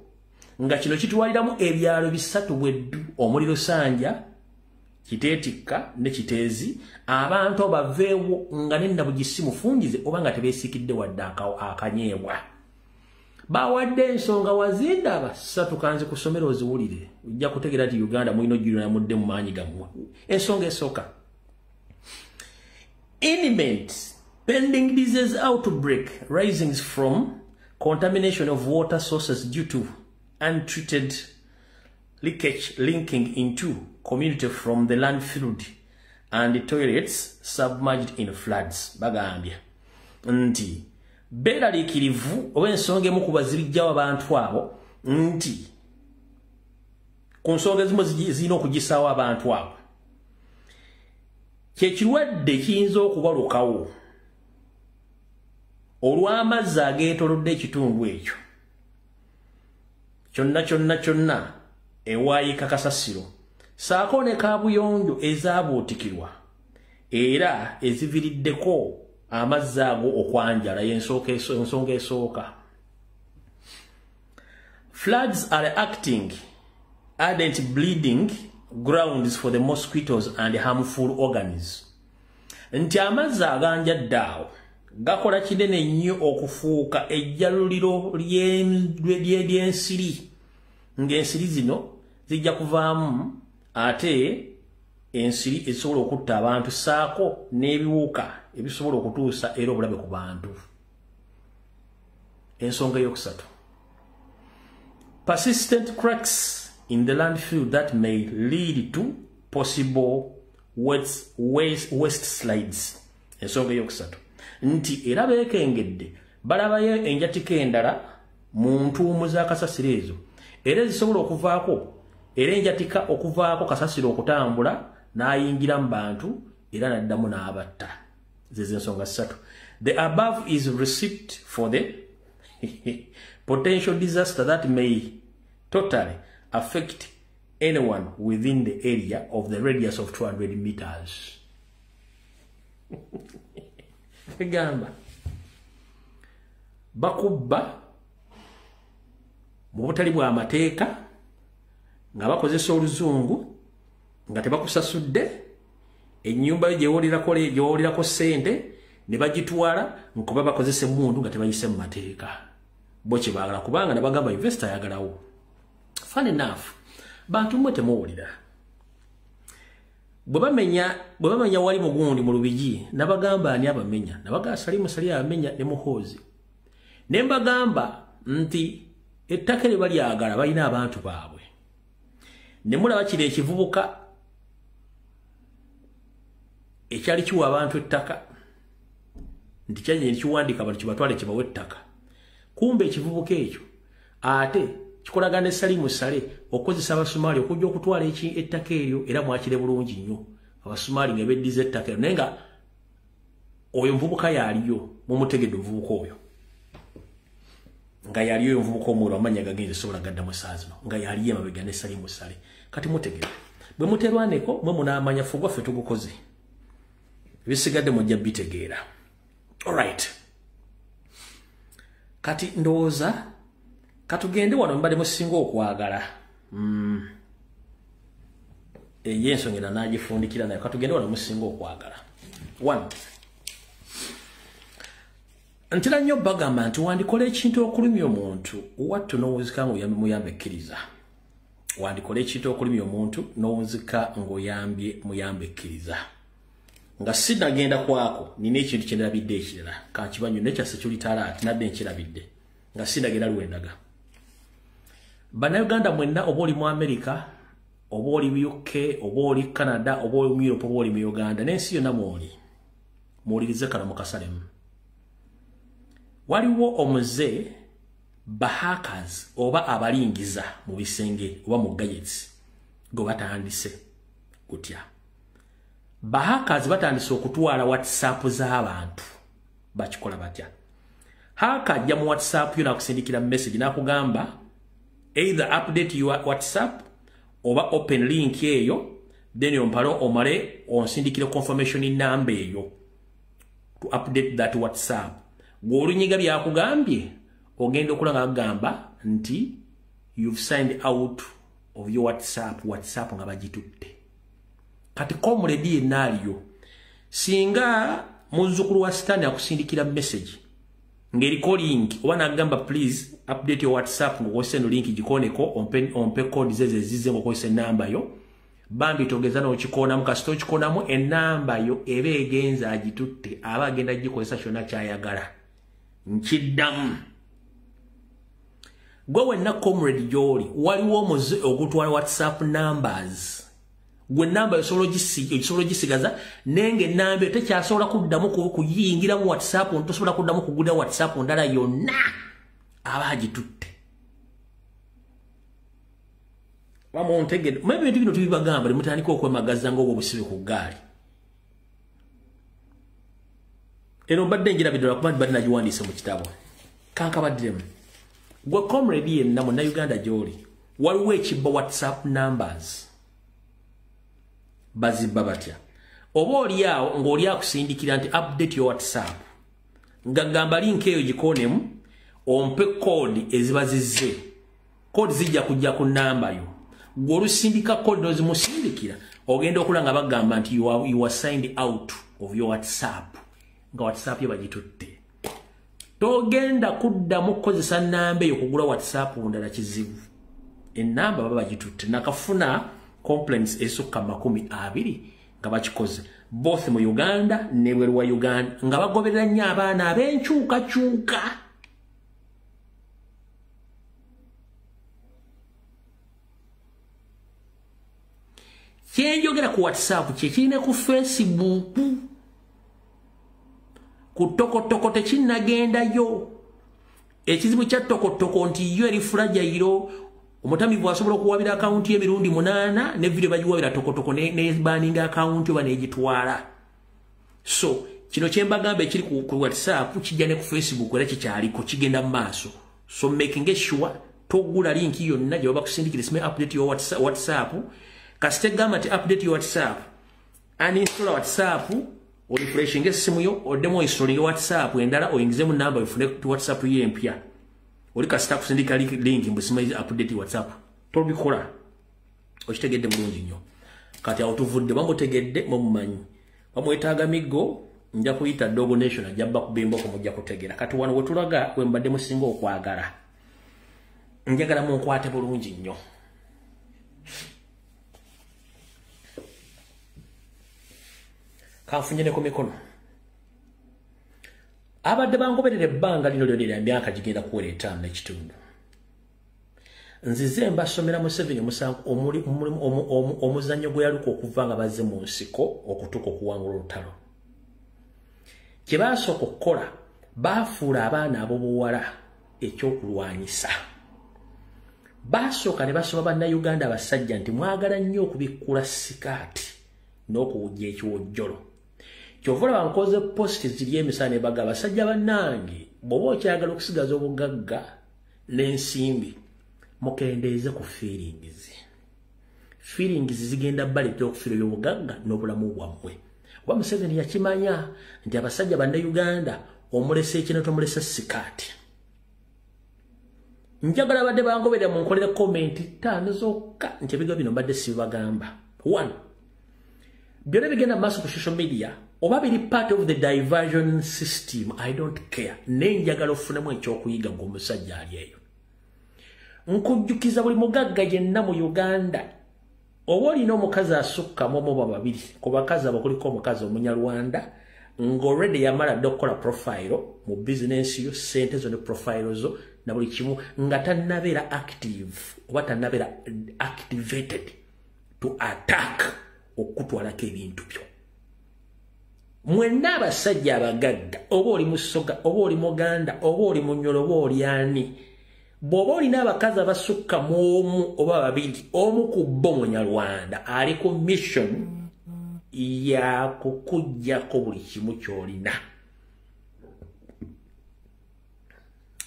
nga kino kitwaliramu ebyalo bisatu bweddu omuli Lusanja, Kiteetikka ne Kiteezi. Abantu baveewo nga nenna mufungize oba nga tebeesiikidde wadde akanyeebwa. Bawadde ensonga wazindaba ssatu, kanzi ku ssomero oziwulire, ojja kutegeera nti Uganda mulina ojjulira mudde mu maanyi gammwe. Ensonga esooka, imminent pending disease outbreak rising from contamination of water sources due to untreated leakage linking into community from the landfill and the toilets submerged in floods. Bagambye nti beeraliikirivu oba ensonga emu ku bazibijjawo abantu abo, nti ku nsonga ezimu zirina okugisaawo abantu abo, kyekirwadde kiyinza okubalukawo olw'amazzi ageetolodde ekitundu ekyo kyonna kyonna kyonna ewaayika kasasiro, saako ne kaabuyonjo ezaabuutikirwa era eziviriddeko amazzi ago okwanjala. Y'ensonga esooka. Floods are acting ardent breeding grounds for the mosquitoes and harmful organisms, nti amazzi aganjadde awo gakola kinene nnyo okufuuka ejjaluliro ly'ensiri, ng'ensiri zino zijja kuvaamu ate ensiri ezisobola okutta abantu, saako n'ebiwuka ebisobola okutuusa era obulabe ku bantu. Ensonga eyokusatu, persistent cracks in the landfill that may lead to possible waste slides. Ensonga eyokusatu nti era beekengedde balabayo enjatika endala mu ntuumu za kasasiro ezo era ezisobola okuvaako era enjatika okuvaako kasasiro okutambula n'ayingira mu bantu era n'addamu n'abatta. Zezo ensonga ssatu. The above is receipt for the potential disaster that may totally affect anyone within the area of the radius of 200 meters. Egamba bakubba mu butali bw'amateeka nga bakozesa oluzungu nga tebakusasudde, ennyumba yo gyewolirako ssente ne bagitwala nkuba bakozesa emmundu nga tebayise mu mateeka. Bo kye baagala, kubanga nabagamba investor ayagalawo. Fun enough, bantu mmwe temuwulira. Bwe bamenya wali mugundi mu Lubigi, nabagamba ani abamenya? Nabagamba Salimu Sali abamenya ne Muhoozi. Ne mbagamba nti ettaka eryo balyagala, balina abantu baabwe. Ne mulaba kino ekivubuka ekyali kiwa abantu ettaka, nti kyajja ne kiwandiika abantu kibatwale kibawe ettaka. Kumbe ekivubuka ekyo ate kikolagana ne Salimu Sale okukozesa Abasumaali okujja okutwala ettaka eryo, era mwakire bulungi nnyo Abasumaali nga beddiza ettaka eryo, naye nga oyo muvubuka yaliyo, mumutegedde omuvubuka oyo nga yaliyo, omuvubuka omweru amannya gagenze sobola gaddamu essaawa zino, nga yaliyo emabega ne Salimu Sale. Kati mutegedde, bwe muterwaneko mwe munaamanya ffe ogwaffe tugukoze, ebisigadde mujja bitegeera. Alright, kati ndowooza katugende wano mbadde musinga okwagala. Ey'ensonga era n'agifundikira nayo. Katugende wano musinga okwagala. One, ntera nnyo bagamba nti wandikola ekintu okulumya omuntu wattu n'owunzika ng'oyambye muyambe ekkiriza. Wandikola ekintu okulumya omuntu n'owunzika ng'oyambye muyambe ekkiriza. Nga sinagenda kwako, nina ekintu kye ndabidde ekirala kankibanyo nekya security alert nadde nkirabidde nga sinagenda lwendaga. Bannayuganda mwenna, oba oli mu America, oba oli mu UK, oba oli Canada, oba oli mu Europe, oba oli mu Uganda n'ensi yonna mwoli, muwulirize kano mukasalemu. Waliwo omuze bahackers oba abalingiza mu bisenge oba mu gadgets gwe batandise kutya. Bahackers batandise okutwala WhatsApp z'abantu. Bakikola batya? Hacker ajja mu WhatsApp yo nakusindikira message nakugamba either update your WhatsApp oba open link eyo, then ompalo omale onsindikire confirmation number eyo to update that WhatsApp. Gw'olunyiga byakugambye Ogenda okulanga agamba nti you've signed out of your WhatsApp, WhatsApp nga bagitutte. Kati comrade yenna aliyo, singa muzzukulu wa Sitani akusindikira message ng'eriko link oba n'agamba please update your WhatsApp ng'okozesa eno link gikoneko ompe code zeze ezize ng'okozesa ennamba yo, bambi togeza n'okikoonamu. Kasita okikoonamu ennamba yo eba egenza agitutte, aba agenda gikozesa kyonna ky'ayagala. Nkiddamu, gwe wenna comrade gy'oli, waliwo omuze ogutwala WhatsApp numbers. Gwe namba osobola ogisigaza, naye ng'ennamba eyo tekyasobola kuddamu kuyingira mu WhatsApp, tosobola kuddamu kugula WhatsApp ndala yonna, aba agitutte. Bamuntegedde? Maybe ebintu bino tubibagamba ne mutandika okwemagaza ng'obwo obusibe ku ggaali. Eno mbadde njirabidde lwakuba nti badde nagiwandiise mu kitabo. Kankabaddiremu. Gwe comrade yenna munnayuganda gy'oli, waliwo ekibba WhatsApp numbers. Bazibba batya? Oba oli awo ng'oli akusindikira nti update your WhatsApp, nga gamba link eyo gikoonemu ompe code eziba zizze. Code zijja kujja ku namba yo. Gwe olusindika code n'ozimusindikira, ogenda okula nga bagamba nti you are signed out of your WhatsApp, nga WhatsApp yo bagitutte. Togenda kuddamu kukozesa namba eyo kugula WhatsApp ndala, kizibu. Ennamba baba bagitutte. Nakafuna complaints esukka 20 nga bakikoze both mu Uganda n'ebweru wa Uganda, nga bagoberera nnyo abaana ab'enkyukakyuka. Kyenjogera ku WhatsApp kyekirina ku Facebook, ku tokotoko tekinnagendayo. Ekizibu kya tokotoko nti yo eri fragile. Omutamivu asobola okuwabira akawunti y'emirundi 8 ne video bagiwabira tokotoko ne baninga akawunti oba n'egitwala. So kino kye mbagamba ekiri ku WhatsApp kijja ne ku Facebook era kikyaliko kigenda mu maaso. So making sure togula link yonna gye baba kusindikira sime update your WhatsApp. Kasita gamba nti update your WhatsApp, uninstall WhatsApp, orefreshinge essimu yo, oddemu oinstallinge WhatsApp endala, oyingizemu namba ofune WhatsApp yo empya. Oli kasita kusindika link mbu simanyi update WhatsApp, tobikola. Okitegedde bulungi nnyo. Kati awo tuvudde, bamutegedde mumumanyi, bamwetaaga miggo, nja kuyita Dogo Nation ajja bakubimbako, mujja kutegera. Kati wano wetulaga we mbadde musinga okwagala, njagala munkwate bulungi nnyo. Kanfunye ne ku mikono. Abadde bangoberera ebbanga lino lyonna emyaka gigenda kuwera 5 n'ekitundu. Nzize mbasomera Museveni omuzannyo gwe yaluka okuva nga bazze mu nsiko okutuuka okuwangula olutalo. Kye baasooka okukola, baafuula abaana ab'obuwala ekyokulwanyisa. Baasooka ne basoma bannayuganda abasajja nti mwagala nnyo okubikkula sikaati n'okuwujja ekiwojjolo. Kyova olaba nkoze post ziri emisana ne bagamba, abasajja bannange, bw'oba okyagala okusigaza obugagga n'ensimbi, mukendeeze ku feelings. Feelings zigenda baleetera okufiirwa ebyobugagga n'obulamu bwammwe. Oba Museveni yakimanya nti abasajja bannayuganda omulese ekino tomulese sikaati. Njagala abadde bangoberera munkolere comment 5 zokka nti ebigambo bino mbadde sibibagamba. 1, byonna bigenda mu maaso ku social media oba biri part of the diversion system, I don't care. Naye njagala ofunemu ekyokuyiga ng'omusajja ali eyo. Nkujjukiza buli mugagga yenna mu Uganda, oba olina omukazi asukkamu omu oba babiri, ku bakazi abo kuliko omukazi omunyarwanda ng'already yamala dda okukola profile mu bizinensi yo, ssente zo ne profile zo na buli kimu, nga tannabeera active oba tannabeera activated to attack okutwalako ebintu byo. Mwenna abasajja abagagga, oba oli Musoga, oba oli Muganda, oba oli Munyoro, oba oli ani, bw'oba olina abakazi abasukka mu omu oba babiri, omu ku bo Munyarwanda ali ku mission ya kukuggyako buli kimu ky'olina.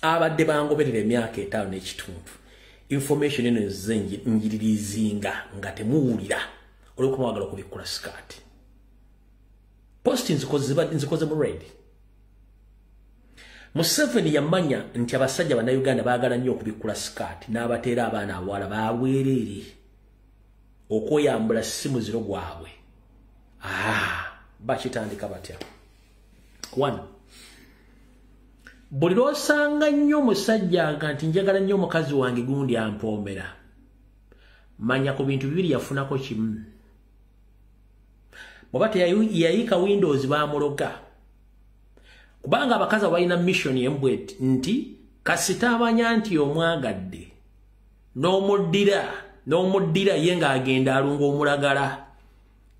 Abadde bangoberera emyaka 5 n'ekitundu, information eno nze njiririzinga nga temuwulira olw'okuba mwagala okubikkula sikaati. Post nzikoze mu red. Museveni yamanya nti abasajja bannayuganda baagala nnyo okubikkula sikaati n'abateera abaana abawala baweereere okweyambula si muziro gwabwe. Bakitandika batya? 1. Buli lw'osanga nnyo omusajja nga nti njagala nnyo omukazi wange gundi ampoomera, manya ku bintu bibiri yafunako kimu. Bw'aba teyayiika windows baamuloga. Kubanga abakazi balina mission embweti nti kasita amanya nti omwagadde n'omuddira ye ng'agenda alunga omulagala.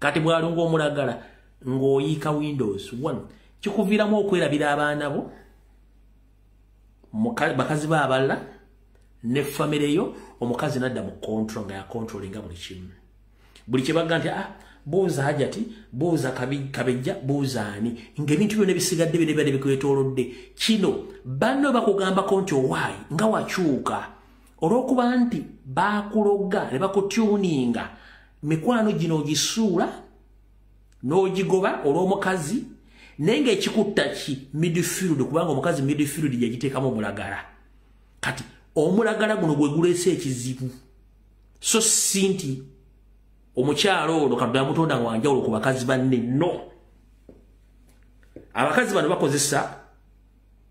Kati bw'alunga omulagala ng'oyiika windows. 1. Kikuviiramu okwerabira abaana bo, bakazi ba abalala ne famire yo. Omukazi nadda mu control nga yakontrolinga buli kimu. Buli kye bagamba nti buuza Hajati, buuza Kabejja, buuza ani, ng'ebintu byonna ebisigadde bino bikwetoolodde. Kino banno bakugambako nti owaayi nga wakyuka olw'okuba nti baakuloga ne bakutuninga mikwano gino ogisuula n'ogigoba olw'omukazi, naye ng'ekikutta ki midfield, kubanga omukazi midfield yagiteekamu omulagala. Kati omulagala guno gwe guleese ekizibu, so si nti omukyalo ono Katonda yamutonda nga wanjawulo ku bakazi banne. No, abakazi bano bakozesa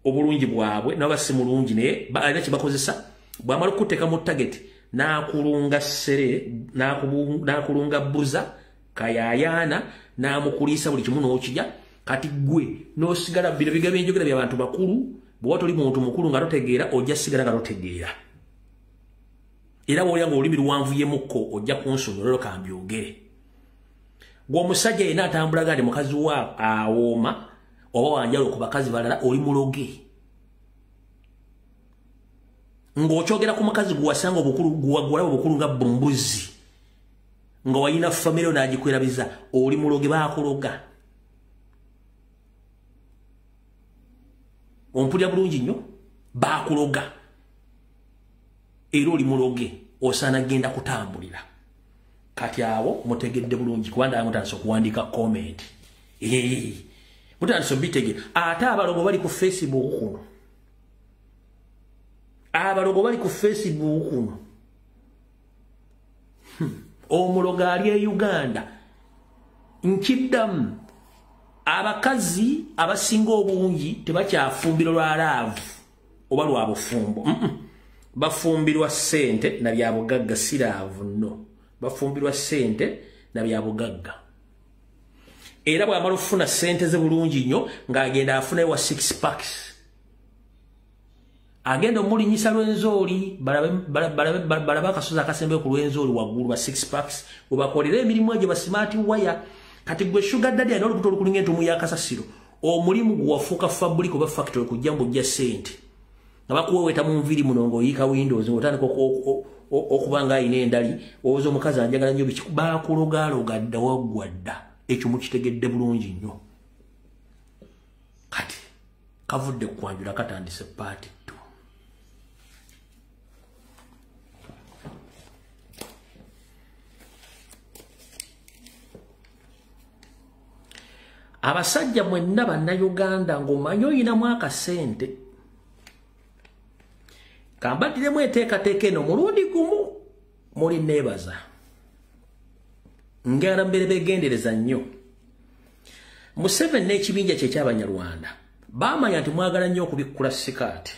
obulungi bwabwe, nabo si mulungi naye balina kye bakozesa. Bw'amala okuteeka mu target n'akulunga ssere, n'akulunga bbuza kayayaana, n'amukuliisa buli kimu n'okirya. Kati gwe n'osigala bino bigambo enjogera by'abantu bakulu. Bw'oba toli muntu mukulu nga totegeera, ojja sigala nga totegeera. Era bw'olya ng'olulimi luwanvuyemukko ojja kunsonyiwa, leero kambyogere. Gwe omusajja yenna atambulaga nti mukazi wa awooma oba wanjawulo ku bakazi balala, oli muloge. Ng'okyogera ku mukazi gwe wasanga obukulu, gwalaba obukulu nga bumbuzi, nga walina famire n'agikwerabiza, oli muloge, baakuloga. Ompulira bulungi nnyo, baakuloga. Era oli muloge, osaana genda kutambulira. Kati awo mutegedde bulungi, kubanga mutandise okuwandiika comment. Mutandise obitegera. Ate abalogo bali ku Facebook kuno. Abalogo bali ku Facebook kuno. Omulogo ali e Uganda. Nkiddamu, abakazi abasinga obungi tebakyafumbirwa lwa laavu oba lwa bufumbo. Bafumbirwa ssente na bya bugagga, si laavu nno. Bafumbirwa ssente na bya bugagga. Era bw'amala okufuna ssente ze bulungi nnyo, ng'agenda afunayo wa 6 packs. Agenda omulinyisa Lwenzori, balabe akasozi akasembeyo ku Lwenzori waggulu ba 6 packs, webakolera emirimu egyo ba smart wire. Kati gwe sugar daddy alina olubuto olukulinga entuumu y'akasasiro, omulimu gwe wafuuka fabric oba factory kujja mbujja ssente. Nga bakuweweeta mu nviiri muno ng'oyiika windows, ng'otandika okuba nga alina endali, owooza omukazi anjagala nnyo biki, baakulogaaloga dda waggwa dda. Ekyo mukitegedde bulungi nnyo. Kati kavudde ku kwanjula katandise paati 2. Abasajja mwenna bannayuganda ng'omanyi oyinamu akasente, kambaddiremu enteekateeka eno mulundi gumu muli neebaza. Ngala mbere begendereza nnyo. Museveni n'ekibinja kye eky'Abanyarwanda baamanya nti mwagala nnyo okubikkula sikaati,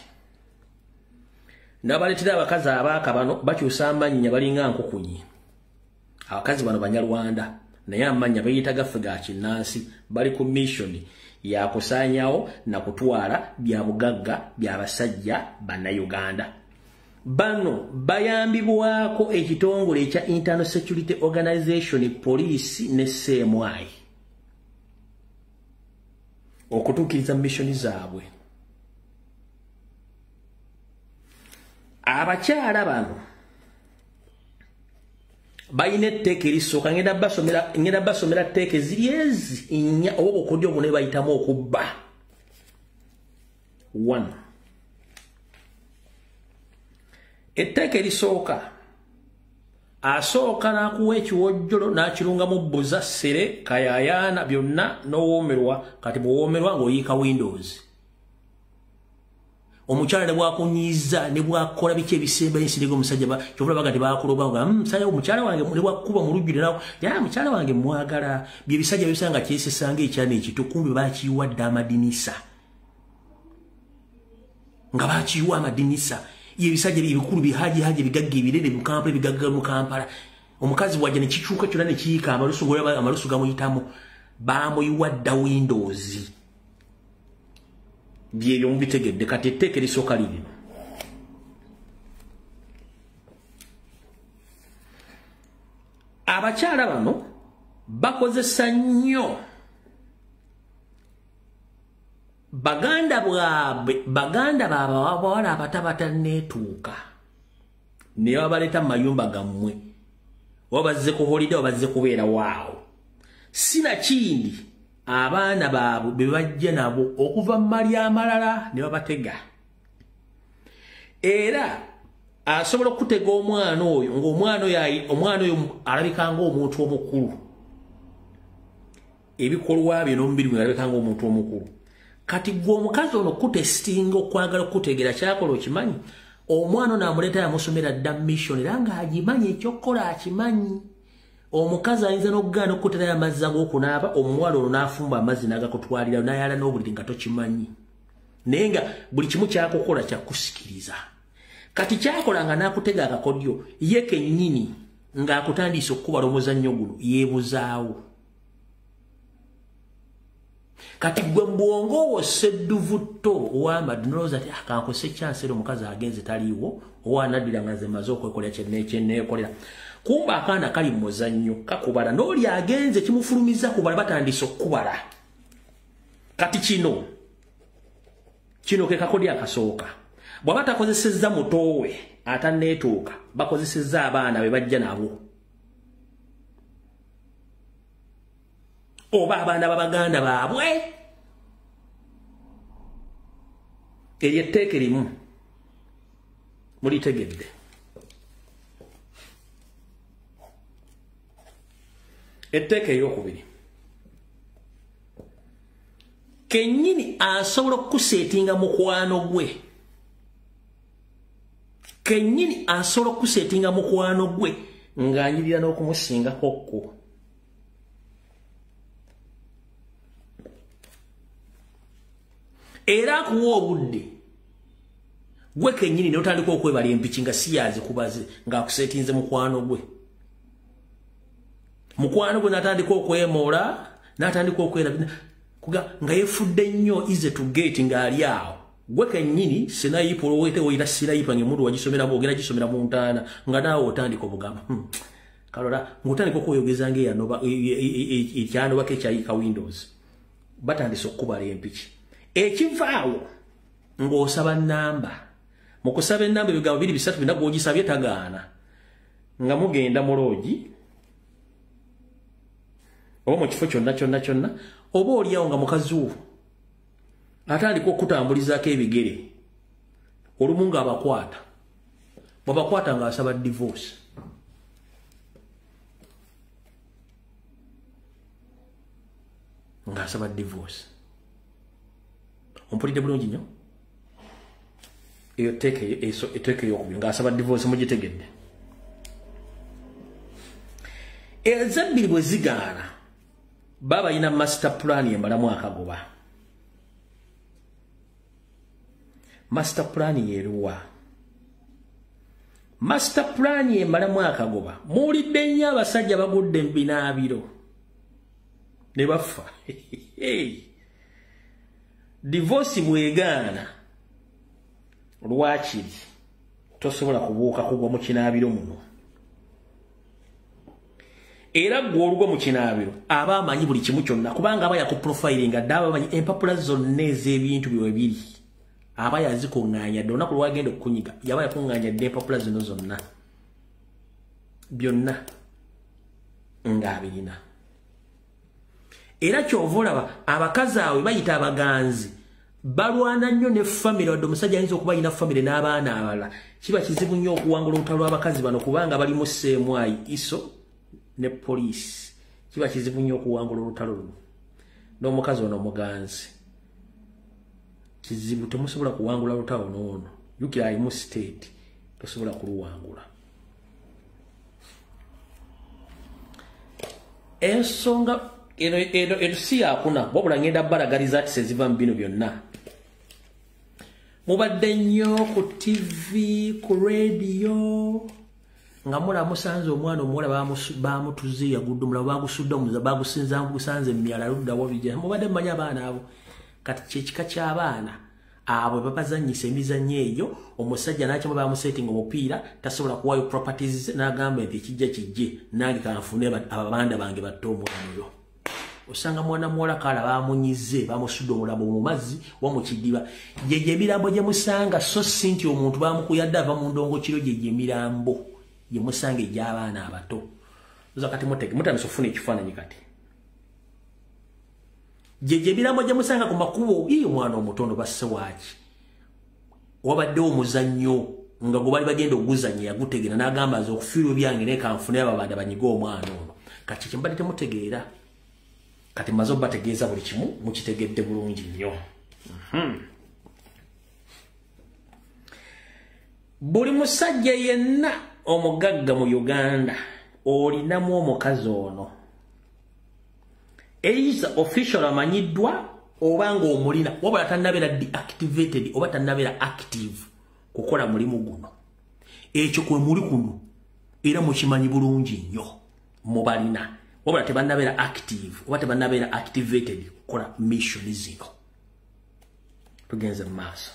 n'abaleetera abakazi abaaka bano bakyusa amannya balinga nkukunyi. Abakazi bano Banyarwanda naye amannya beeyita gaffe ga kinnansi, bali ku mission ya kusaanyawo na kutwala bya bugagga by'abasajja bannayuganda. Bano bayambibwako ekitongole ekya Internal Security Organization, poliisi ne CMI okutuukiriza mission zaabwe. Abakyala bano balina etteeka erisooka. Ngenda basomera tteeka eziri ezi nnya oba obukodyo buno bayitamu okubba. 1. Etteeka erisooka, asooka n'akuwa ekiwojjolo n'akirungamu bbuza, ssere, kayayaana byonna n'owoomerwa. Kati bw'owoomerwa ng'oyiika windows. Omukyala ne bwakunyiiza ne bwakola biki ebisemba ensi omusajja kyovula baga tebakuloga nga musajja omukyala wange ne bwakuba mu lujjudde nawo ya mukyala wange mwagala. Bye bisajja bisanga kyesesanga ekyana ekito, kumbe bakiyiwa dda amadinisa, nga bakiyiwa amadinisa. Ye bisajja ebikulu bihaji haji bigagga ebirere mu Kampala, ebigagga mu Kampala. Omukazi bw'ajja ne kikyuka kyonna ne kiyiika amalusu, ng'olaba amalusu gamuyitamu, bamuyiwa dda windows. Byebyo mubitegedde. Kati etteeka erisooka lirino. Abakyala bano bakozesa nnyo baganda bwabwe, baganda baabwe abawala abatabatanneetuuka, ne babaleeta mu mayumba gammwe, oba bazze ku holiday oba bazze kubeera waawo. Sinakindi abaana baabwe be bajja nabo okuva mu mali amalala ne babatega. Era asobola okutega omwana oyo, ng'omwana oyo alabika ng'omuntu omukulu, ebikolwa bye n'omubiri gwe alabika ng'omuntu omukulu. Kati gwe omukazi ono kutesitinga okwagala okutegeera kyakola okimanyi, omwana ono amuleeta yamusomera dda mission, era ng'agimanyi ekyokukola akimanyi. Omukazi ayinza n'okugaana okuterayo amazzi ag'okunaaba, omuwala ono n'afumba amazzi n'agakutwalira n'ayala n'obuliri nga tokimanyi, naye nga buli kimu kyakukola kyakusikiriza. Kati kyakola nga n'akutega akakodyo ye kennyini ng'akutandise okukubala omuzannyo guno, yeebuzaawo. Kati gwe mbwongo obwo ssedduvutto ow'amaddu nolowooza ti akankose chance era omukazi agenze taliiwo, owa anaddira nga nze mmaze okwekolera kyenneekolera. Kumba akaana kali mu muzannyo kakubala, n'oli agenze kimufulumiza kubala, batandise okukubala. Kati kino ke kakodyo akasooka. Bw'aba takozesezza mutoowe atanneetuuka, bakozesezza abaana be bajja nabo, oba abaana babaganda baabwe. Eryo etteeka erimu mulitegedde. Etteeka eryokubiri, kennyini asobola okuseetinga mukwano gwe, kennyini asobola okuseetinga mukwano gwe ng'anyirira n'okumusingako kko. Era akuwa obudde gwe kennyini n'otandika okwebala empiki nga si yazikubaze, ng'akuseetinze mukwano gwe. Mukwano gwe n'atandika okwemoola, n'atandika okwera nga yeefudde nnyo easy to get ng'ali awo. Gwe kennyini sinayipa olwete oyita sinayipa ng'emmundu wagisomera ogenda gisomera mu ntaana, nga naawe otandika obugamba kalola ng'otandika okweyogeza ng'ekyanobako ekyayiika windows. Batandise okukubala empiki. Ekivaawo ng'osaba nnamba. Mu kusaba ennamba ebigambo 2 3 4 gw'ogisabye tagaana, nga mugenda mu loogi oba mu kifo kyonna kyonna kyonna, oba oliawo nga mukazi wo atandika okutambulizaako ebigere, olumu ng'abakwata, bw'abakwata ng'asaba divorce. Ng'asaba divorce. Ompulidde bulungi nnyo? Eyo etteeka ey'okubiri, ng'asaba divorce, mugitegedde. Ezebbiri bwe zigaana, baba balina master plan emalamu akagoba. Master plan yeruwa? Master plan emalamu akagoba. Muwulidde nnyo abasajja bagudde mu binaabiro ne bafa. Divorce bwegaana, lwakiri tosobola kubuuka kugwa mu kinaabiro muno. Era gwe olugwa mu kinaabiro aba amanyi buli kimu kyonna, kubanga aba yakuprofilinga dda, aba amanyi empapula zonna ez'ebintu bye biri, aba yazikuŋŋaanya dda. Olunaku lwagenda okukunyiga yaba yakuŋŋaanya dda empapula zino zonna byonna ng'abirina. Era ky'ova olaba abakazi awe bayita abaganzi balwana nnyo ne famire, wadde omusajja ayinza okuba alina famire n'abaana abalala, kiba kizibu nnyo okuwangula olutalo lw'abakazi bano, kubanga bali mu CMI, ISO ne poliisi. Kiba kizibu nnyo okuwangula olutalo luno n'omukazi ono omuganzi. Kizibu temusobola kuwangula lutalo n'ono. Jjukira alimu state, tosobola kuluwangula. Ensonga eno si yakuna, wabula ngenda balagaliza ati eziva mu bino byonna. Mubadde nnyo ku TV, ku radio, nga mulamusanze omwana omuwala bamutuze yagudde omulala bagusudde omuza bagusinza gusanze emyala ludda wabijja. Mubadde mmanyi abaana abo. Kati kyekika ky'abaana abo babazannyisa emizannyo eyo, omusajja n'akyama bamusetinga omupiira tasobola kuwaayo properties n'agamba nti ekijja kijje nange kanfune ababanda bange batte omwana oyo. Osanga mwana muwala kala bamunyize bamusudde omulambo mu mazzi wamukidiba. Gyegyo emirambo gye musanga, so si nti omuntu bamukuyadde ava mu ndongo kiro. Gyegyo emirambo gye musanga egy'abaana abato. Oza kati mutandise okufuna ekifaananyi kati. Gyegyo emirambo gye musanga ku makubo, iyo omwana omutono basse waaki. Wabaddewo omuzannyo nga gwe bali bagenda okuguzannya yagutegeera n'agamba nze okufiirwa byange naye kanfune ababanda banyige omwana ono. Kati kye mbadde temutegeera. Kati mmaze obbategeeza buli kimu mukitegedde bulungi nnyo. Buli musajja yenna omugagga mu Uganda olinamu omukazi ono. Either official amanyiddwa oba ng'omulina, wabula tannabeera deactivated oba tannabeera active kukola mulimu guno. Ekyo kwe muli kuno era mukimanyi bulungi nnyo mubalina, wabula tebannabeera active oba tebannabeera activated kukola mission zino. Tugenze mu maaso.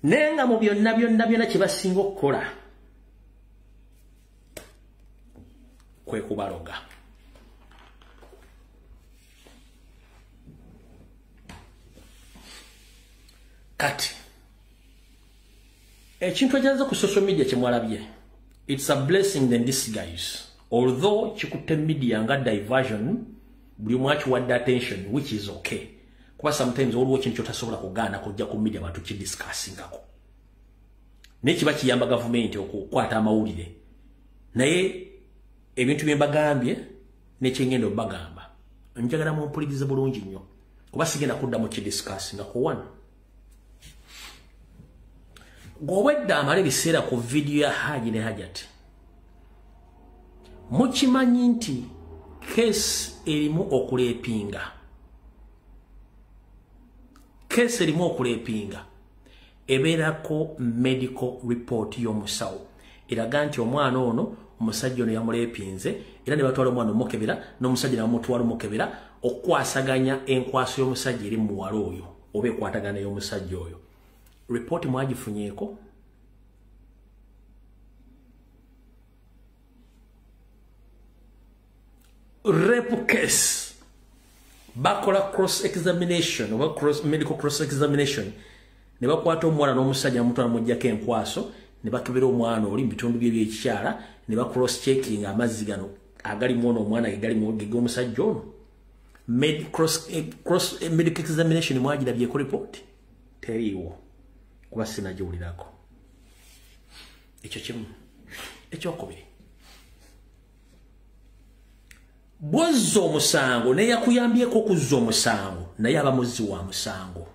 Naye nga mu byonna byonna byonna kye basinga okukola kwe kubaloga. Kati ekintu ekyaza ku social media kye mwalabye, it's a blessing in disguise. Although kikutte media nga diversion, buli omu akiwadde attention, which is okay. Kuba sometimes waliwo ekintu kyotasobola kugaana kujja ku media bantu kidiscussingako. Naye kiba kiyamba gavumenti okukwata amawulire. Naye ebintu bye mbagambye n'ekyengenda obbagamba, njagala mumpulirize bulungi nnyo, kuba sigenda kuddamu kidiscussingako. One, gw'obwedda amala ebiseera ku vidiyo ya Haji ne Hajat, mukimanyi nti case erimu okuleepinga. Case erimu okuleepinga ebeerako medical report y'omusawo eraga nti omwana ono omusajja ono yamuleepinze, era ne batwala omwana omukebera n'omusajja ne bamutwala omukebera okukwasaganya enkwaso y'omusajja eri mu muwala oyo oba ekwatagana y'omusajja oyo. Report mwagifunyeeko? Rape case bakola cross examination oba cross medical cross examination ne bakwata omwana n'omusajja bamutwala mujjako enkwaso ne bakebera omwana oli mu bitundu bye ebyekikyala ne ba cross checking amazzi gano agalimu ono omwana ge galimu g'omusajja ono. Cross medical examination mwagirabyeko report? Teriiwo, kuba sinagiwulirako. Ekyo kimu. Ekyokubiri, bw'ozza omusango naye yakuyambyeko okuzza omusango naye aba muzzi wa musango.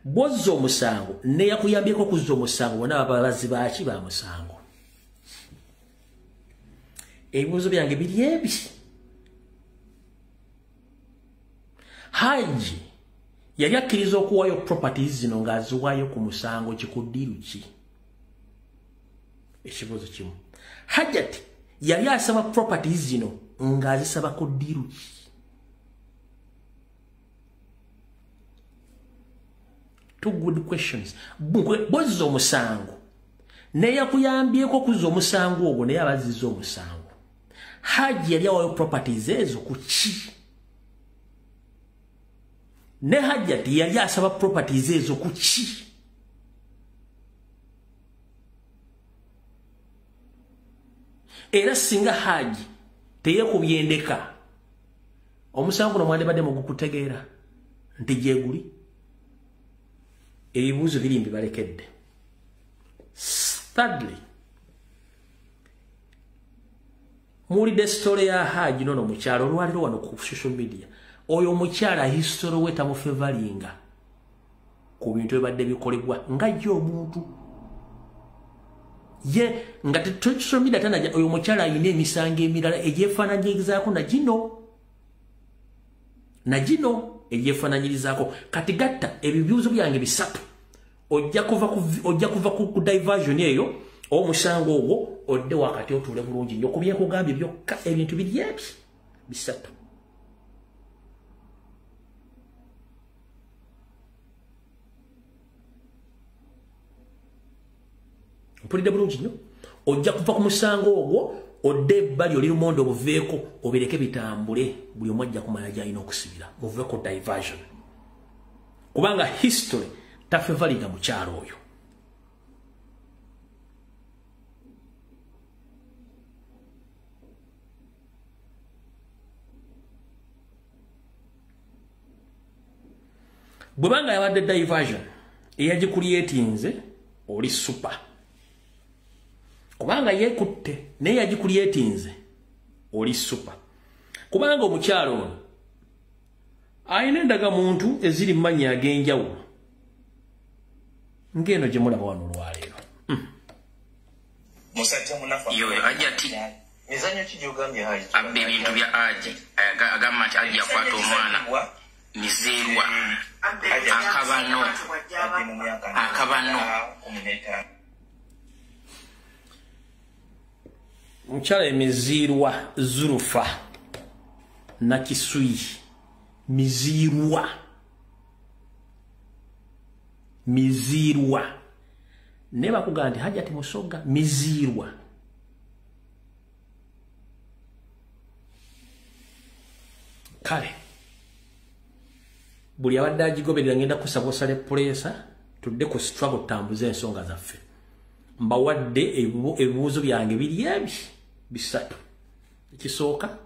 Bw'ozza omusango naye yakuyambyeko okuzza omusango bonna baba bazzi baaki ba musango. Ebibuuzo byange biri ebi. Haji yali akkiriza okuwaayo properties zino ng'aziwaayo ku musango kikuddiru ki? Ekibuuzo kimu. Hajat yali asaba properties zino ng'azisaba ku ddiru ki? Two good questions. Bw'ozza omusango naye yakuyambyeko okuzza omusango ogwo naye abazizza omusango. Haji yali awaayo properties ezo ku ki? Ne Hajat yali asaba properties ezo ku ki? Era singa Haji teyekubye ndeka, omusango guno mwandibadde mugukutegeera nti gyeguli. Ebibuuzo biri mbibalekedde. Thirdly, muwulidde story ya Haji nono mukyalo olwaliro wano ku social media. Oyo omukyala history we tamufevalinga ku bintu ebadde bikolebwa nga ye omuntu ye nga social media tanaja. Oyo omukyala ayina emisango emirala egyefaananyirizaako na gino egyefaananyirizaako. Kati gatta ebibuuzo byange bisatu, ojja kuva ku diversion eyo omusango ogwo odde wakati otuule bulungi nnyo ku byekugambye byokka. Ebintu biri ebi bisatu. Mpulidde bulungi nnyo. Ojja kuva ku musango ogwo odde ebbali oli lumonde obuveeko obireke bitambule, buli omu ajja kumanya gy'alina okusibira. Muve ku diversion, kubanga history tafevalinga mukyalo oyo. Bwebanga yabadde diversion eyagikuliyetinze oli super, kubanga yekutte naye yagikuliyetinze oli super, kubanga omukyalo ono ayina endagamuntu eziri mu mannya ag'enjawulo ng'eno gye mulaba wano olwaleero. Yoyo Hajati abba ebintu bya Haji, agamba nti Haji akwata omwana Miziirwa akabano. Mukyala Miziirwa Zurufa Nakisuyi, Miziirwa naye bakugamba nti Hajati Musoga Miziirwa. Kale buli abadde agigoberera ngenda kusaba osale puleesa tudde ku struggle tutambuze ensonga zaffe. Mbawadde ebibuuzo byange biri ebi bisatu. Ekisooka,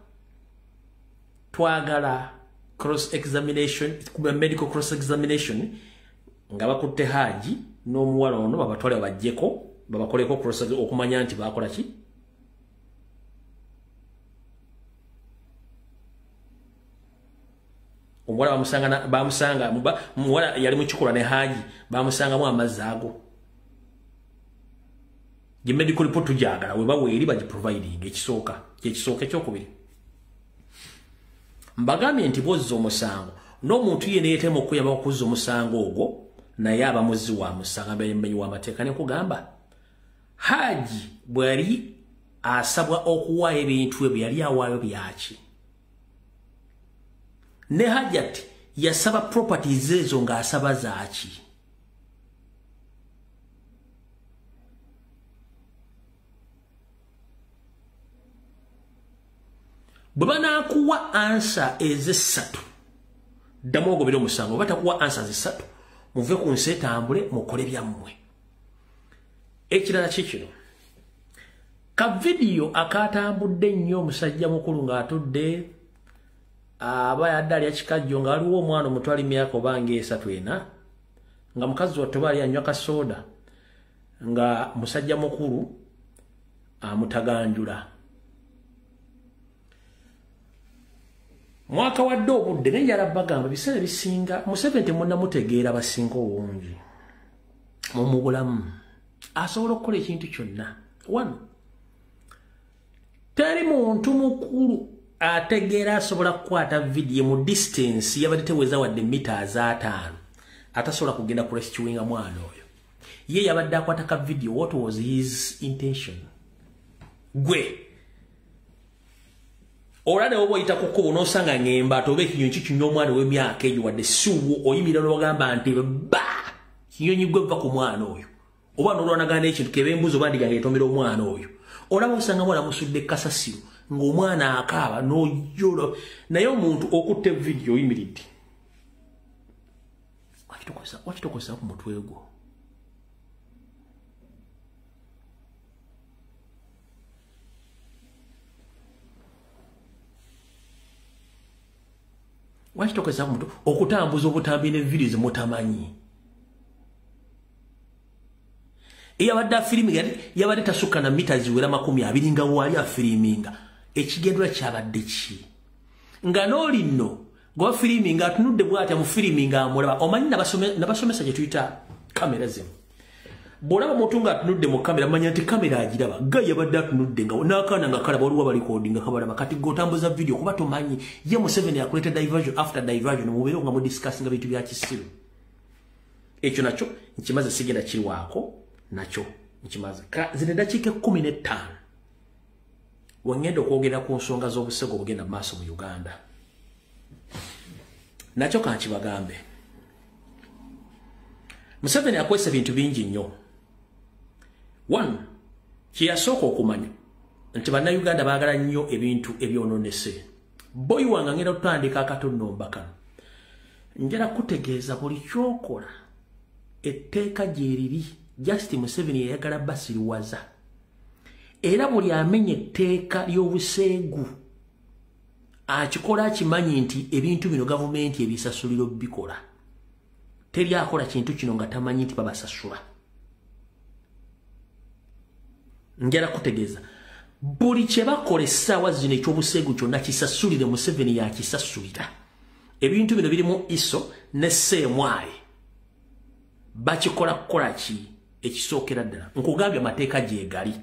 twagala cross examination, medical cross examination nga bakutte Haji n'omuwala ono babatwale babaggyeko babakoleko cross okumanya nti baakola ki. Omuwala bamusanga muwala yali mu kikolwa ne Haji bamusangamu amazzi ago. Gye medical report tujagala we bawe eri bagi providing. Ekisooka kyekisooka. Ekyokubiri, mbagambye nti bw'ozza omusango n'omuntu ye neyeetema okuyamba okuzza omusango ogwo naye aba muzzi wa musango abeemenyi w'amateeka. Ne nkugamba Haji bwe yali asabwa okuwaayo ebintu ebyo yali awaayo byaki? Ne Hajati yasaba properties ezo ng'asaba zaaki? Bwe banaakuwa ansa ez'essatu ddamu ogobere omusango, oba takuwa ansa zessatu muve ku nsi etambule mukole byammwe. Ekirala kikino, ka vidiyo akatambudde ennyo omusajja mukulu ng'atudde aba yadde alya kikajjo nga waliwo omwana omuto ali myaka oba ng'esatu ena nga mukazi wattu oba ali anywa kasooda nga musajja mukulu amutaganjula. Mwaka wadde obudde naye njala bagamba ebiseera ebisinga Museveni temunnamutegeera abasinga obungi mu bulamu asobola okukola ekintu kyonna. One, teri muntu mukulu ategeera asobola kukwata vidiyo mu distance yabadde teweza wadde mita 5 atasobola kugenda ku rescuinga mwana oyo. Ye yabadde akwata ka video, what was his intention? Gwe olale oba oyita ku kkubo n'osanga ng'embaata oba ekinyonyi kikinywa omwana ow'emyaka egyo wadde siwo oyimirira n'ogamba nti ba kinyonyi gwe vva ku mwana oyo, oba n'olwanagana n'ekintu keba embuzi oba ndiga ng'etomera omwana oyo. Olaba osanga mwana musudde kasasiro ng'omwana akaaba n'ojola. Naye omuntu okutta vidiyo oyimiridde wakitokosa ku mutwe gwo. Wakitokosa ku mutwe okutambuza obutambi ne vidiyo zemutamanyi. Eyabadde afiriminga yabadde tasukka na mita ziwera 20 nga wali afiriminga. Ekigendera kyabadde ki? Nga n'oli nno Gwa filiminga atunudde bw'ati amufiliminga amulaba. Omanyi nabasomesa gye tuyita kamera zino. Bw'olaba omuntu ng'atunudde mu kamera manya nti kamera agiraba. Ga yabadde atunudde nga n'akaana nga kalaba waliwo abalikodinga kabalaba. Kati gwe otambuza video kuba tomanyi ye Museveni akuleeta diversion after diversion mubeere nga mudiscussinga bintu bya kisiru. Ekyo nakyo nkimaze sigenda kirwako nakyo nkimaze. Zino eddakiika 15 wengenda okwogera ku nsonga z'obusego obugenda mu maaso mu Uganda. Nakyo kankibagambe. Museveni akwesa bintu bingi nnyo. One, kyeyasooka okumanya nti bannayuganda baagala nnyo ebintu ebyononese. Boyi wange ngenda kutandika akatonnomba kano. Njala kutegeeza buli ky'okola etteeka gye riri. Just Museveni yayagala basiriwaza. Era buli amenya etteeka ly'obuseegu akikola akimanyi nti ebintu bino gavumenti ebisasuliro bikola. Teri akola kintu kino nga tamanyi nti babasasula. Njala kutegeeza buli kye bakola essaawa zino eky'obuseegu kyonna kisasulire Museveni yakisasulira. Ebintu bino birimu ISO ne CMI. Bakikola kukola ki ekisookera ddala? Nkugambye amateeka gye gali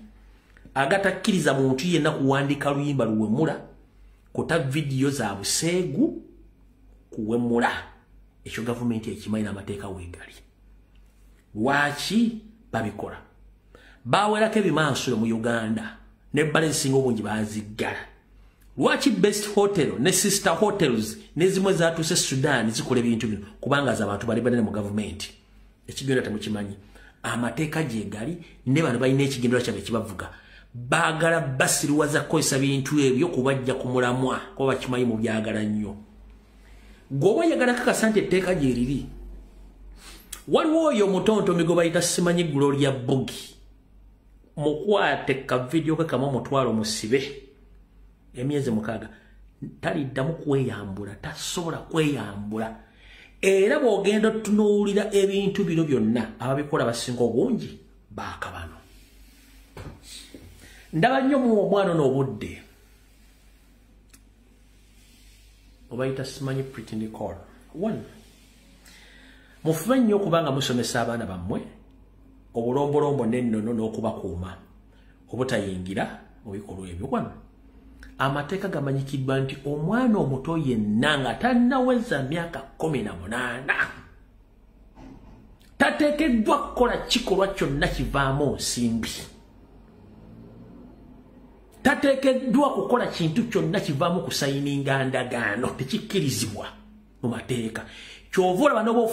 agatakkiriza muntu yenna kuwandiika luyimba luwemula, kuta vidiyo za buseegu kuwemula. Ekyo gavumenti ekimanyi n'amateeka weegali. Lwaki babikola? Bawerako ebimansulo mu Uganda n'ebbala ezisinga obungi baaziggala. Lwaki Best Hotel ne Sister Hotels n'ezimu ezaatuuse Sudan zikola ebintu bino? Kubanga z'abantu bali banene mu gavumenti. Ekigenda temukimanyi. Amateeka gye gali ne bano balina ekigendera kyabwe ekibavuga. Baagala basiriwaza kukozesa bintu ebyo kubajja ku mulamwa kuba bakimanyi mu byagala nnyo. Gwe oyagala kakasa nti etteeka gye riri. Waliwo oyo omutontomi gwe bayita simanyi Gloria Bugie. Mukwate ka vidiyo ke kamu omutwalo musibe emyezi 6 taliddamu kweyambula, tasobola kweyambula. Era bw'ogenda otunuulira ebintu bino byonna ababikola basinga obungi baakabano. Ndaba nnyo mu omwana ono obudde obayita simanyi Pretty Nicole. One, mufube nnyo okubanga musomesa abaana bammwe obulombolombo n'ennono n'okubakuuma obutayingira mu bikolwa ebyo. One, amateeka gamanyikiddwa nti omwana omuto yenna nga tannaweza myaka 18 tateekeddwa kukola kikolwa kyonna kivaamu nsimbi. Tateekeddwa kukola kintu kyonna kivaamu kusayininga ndagaano, tekikkirizibwa mu mateeka. Ky'ova olaba n'oba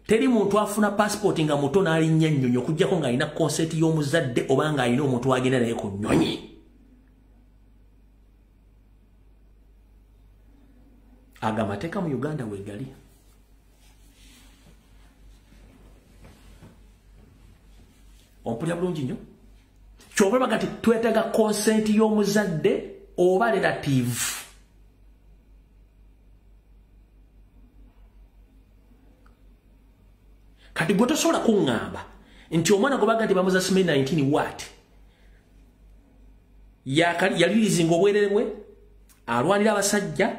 teri muntu afuna passport nga muto n'alinnya nnyonyi okuggyako ng'alina consent y'omuzadde oba ng'alina omuntu agenda naye ku nnyonyi. Aga amateeka mu Uganda weegali. Ompulira bulungi nnyo? Ky'ova olaba nti twetaaga consent y'omuzadde oba relative. Kati gwe tosobola kuŋŋamba nti omwana gwe baga nti bamuza simanyi 19 what? Yalirizinga obwerere bwe, alwanira abasajja,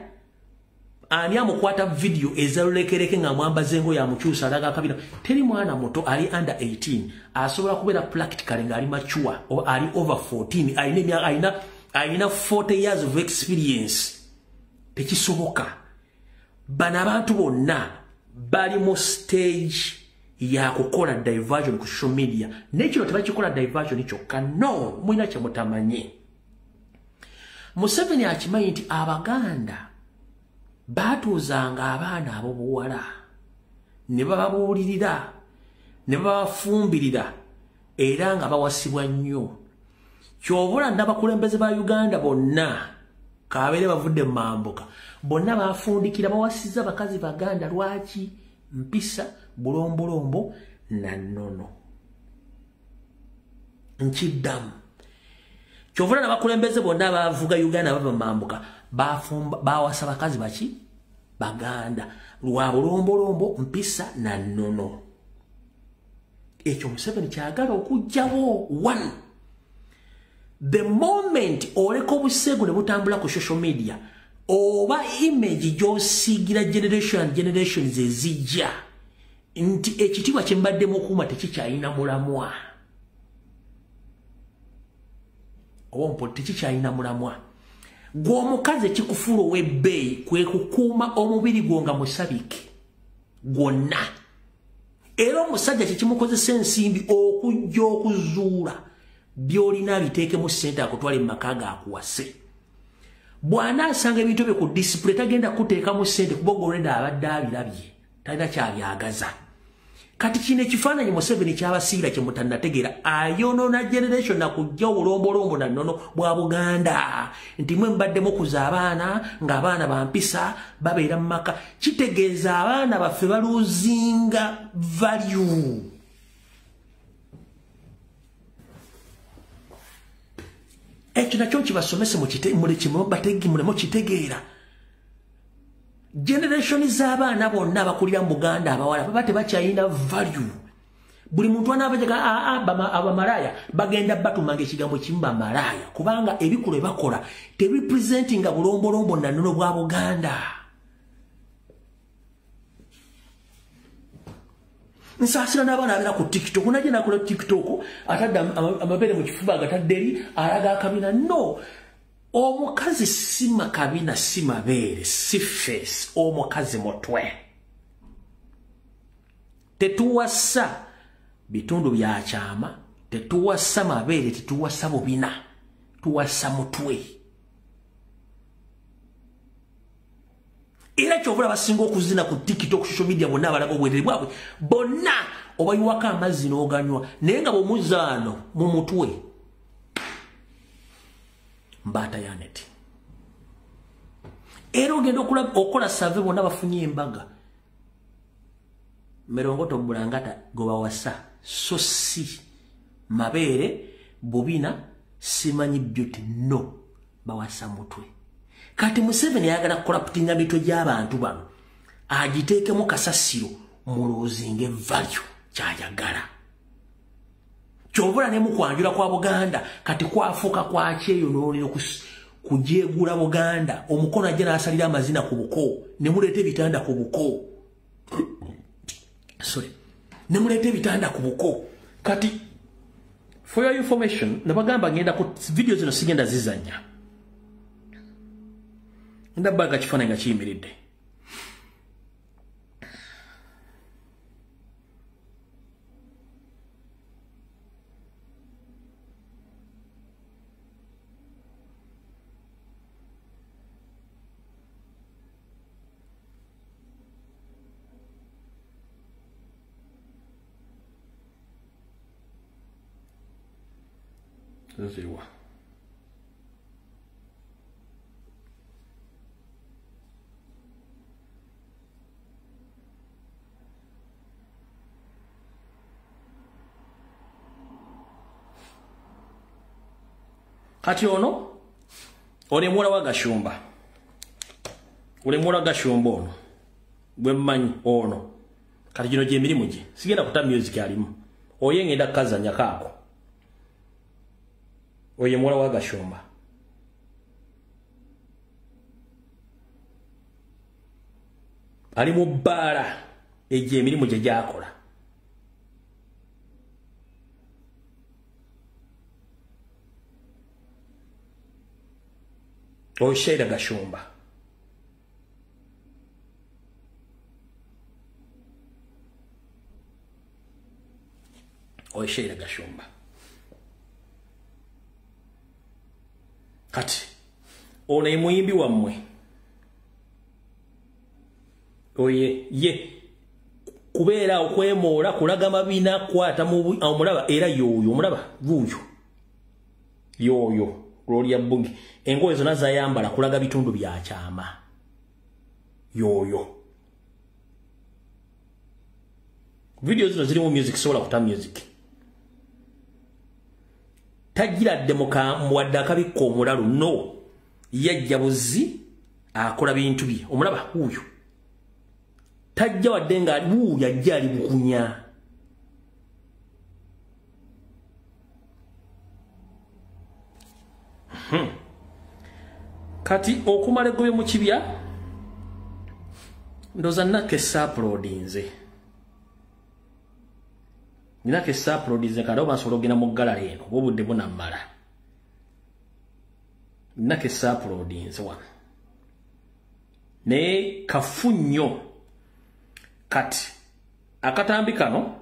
ani amukwata video ezalulekereke nga mwambaza engoye amukyusa alaga akabina. Teri mwana muto ali under 18 asobola kubeera practically ng'ali mature oba ali over 14 alina 40 years of experience. Tekisoboka. Bano abantu bonna bali mu stage ya kukola diversion ku social media. Nekino tebakikola diversion kyokka, no, mulina kye mutamanyi. Museveni akimanyi nti Abaganda baatuuzanga abaana ab'obuwala ne bababuulirira ne babafumbirira era nga bawasibwa nnyo. Ky'obola n'abakulembeze ba Uganda bonna kabeere bavudde mu mambuka bonna bafundikira bawasizza bakazi Baganda. Lwaki? Mpisa, bulombolombo na nnono. Nkiddamu. Ky'obola n'abakulembeze bonna bavuga Uganda bava mu mambuka bawasa bakazi baki? Baganda. Lwa bulombolombo, mpisa na nnono. Ekyo Museveni kyagala okuggyawo. One, the moment oleka obuseegu ne butambula ku social media, oba Oba image gy'osiigira generation and generations ezijja nti ekitiibwa kye mbadde mukuuma tekikyalina mulamwa. Oba mpo tekikyalina mulamwa. Gwe omukazi ekikufuula ow'ebbeeyi kwe kukuuma omubiri gwo nga musabike gwonna. Era omusajja kyekimukozesa ensimbi okujja okuzuula by'olina abiteekemu ssente akutwale mu maka gaakuwase. Bw'anaasanga ebintu bye ku display tagenda kuteekamu ssente kuba already abadde abirabye, talina kyabyagaza. Kati kino ekifaananyi Museveni kyabasiira kye mutannategeera, ayonoona generation na kujja obulombolombo na nnono bwa Buganda nti mwe mbadde mukuza abaana ng'abaana bampisa babeera mu maka. Kitegeeza abaana baffe baluzinga value. Ekyo nakyo kibasomese muleme kitegeera. Generation z'abaana bonna abakulira mu Buganda abawala baba tebakyalina value. Buli muntu anaabajega abamalaaya bagenda batumanga ekigambo kimu bamalaaya, kubanga ebikolwa bakola tebirepresentinga bulombolombo na nnono bwa Buganda. Nsaasira n'abaana abeera ku TikTok, najja nakola TikTok atadde amabeere mu kifuba agatadde eri alaga akabina. No, omukazi si makabina, si mabeere, si face, omukazi mutwe. Tetuwasa bitundu bya kyama, tetuwasa mabeere, tetuwasa bubina, tuwasa mutwe. Era kyovula basinga okuzina ku TikTok, social media bonna abalaga obwerere bwabwe bonna obayiwako amazzi n'oganywa, naye nga bw'omuzaano mu mutwe mbaata ya neti. Era ogenda okola save bonna bafunye embaga merongoto bulangata gobawasa, so si mabeere bubina simanyi beauty, no, bawasa mutwe. Kati Museveni ayagala kukola mitwe gy'abantu bano agiteekemu kasasiro mulozinge value kyayagala. Kyovula ne mukwanjula kwa Buganda kati kwafuuka kwakyeyo n'olero kujeegula Buganda. Omukono ajja n'asalira amazina ku buko ne muleeta ebitanda ku buko. Sorry, ne muleeta ebitanda ku buko. Kati for your information, nabagamba ngenda ku video zino sigenda zizanya. Ndabaga kifaananyi nga kiyimiridde. Ziriwa. Kati ono ole muwala wa Gashumba, ole muwala wa Gashumba ono gwe mmanyi ono. Kati gino gy'emirimu gye sigenda kuta music alimu oye ngenda kukazanya kaako. Oye muwala wa Gashumba ali mu bbaala, egyo emirimu gye gyakola. Oyo Sheila Gashumba. Oyo Sheila Gashumba. Kati ono ye muyimbi wammwe oye ye kubeera okwemoola kulaga mabina kwata omulaba era yoyo omulaba wuuyo yoyo Gloria Bungi engoye zonna zayambala kulaga bitundu bya kyama yoyo. Video zino zirimu music, sobola kuta music. Tagiradde muwadde akabikka omulalu, no, yajja buzi akola bintu bye. Omulaba wuuyo tajja wadde nga wuuyo ajja ali bukunya. Kati okumala egobye mu kibya ndoza nake sauploadinze. Ninake sauploadinze kale oba nsobola okugenda mu gallery eno oba obudde bunammala. Nake sauploadinze wano. Naye kafu nnyo. Kati akatambi kano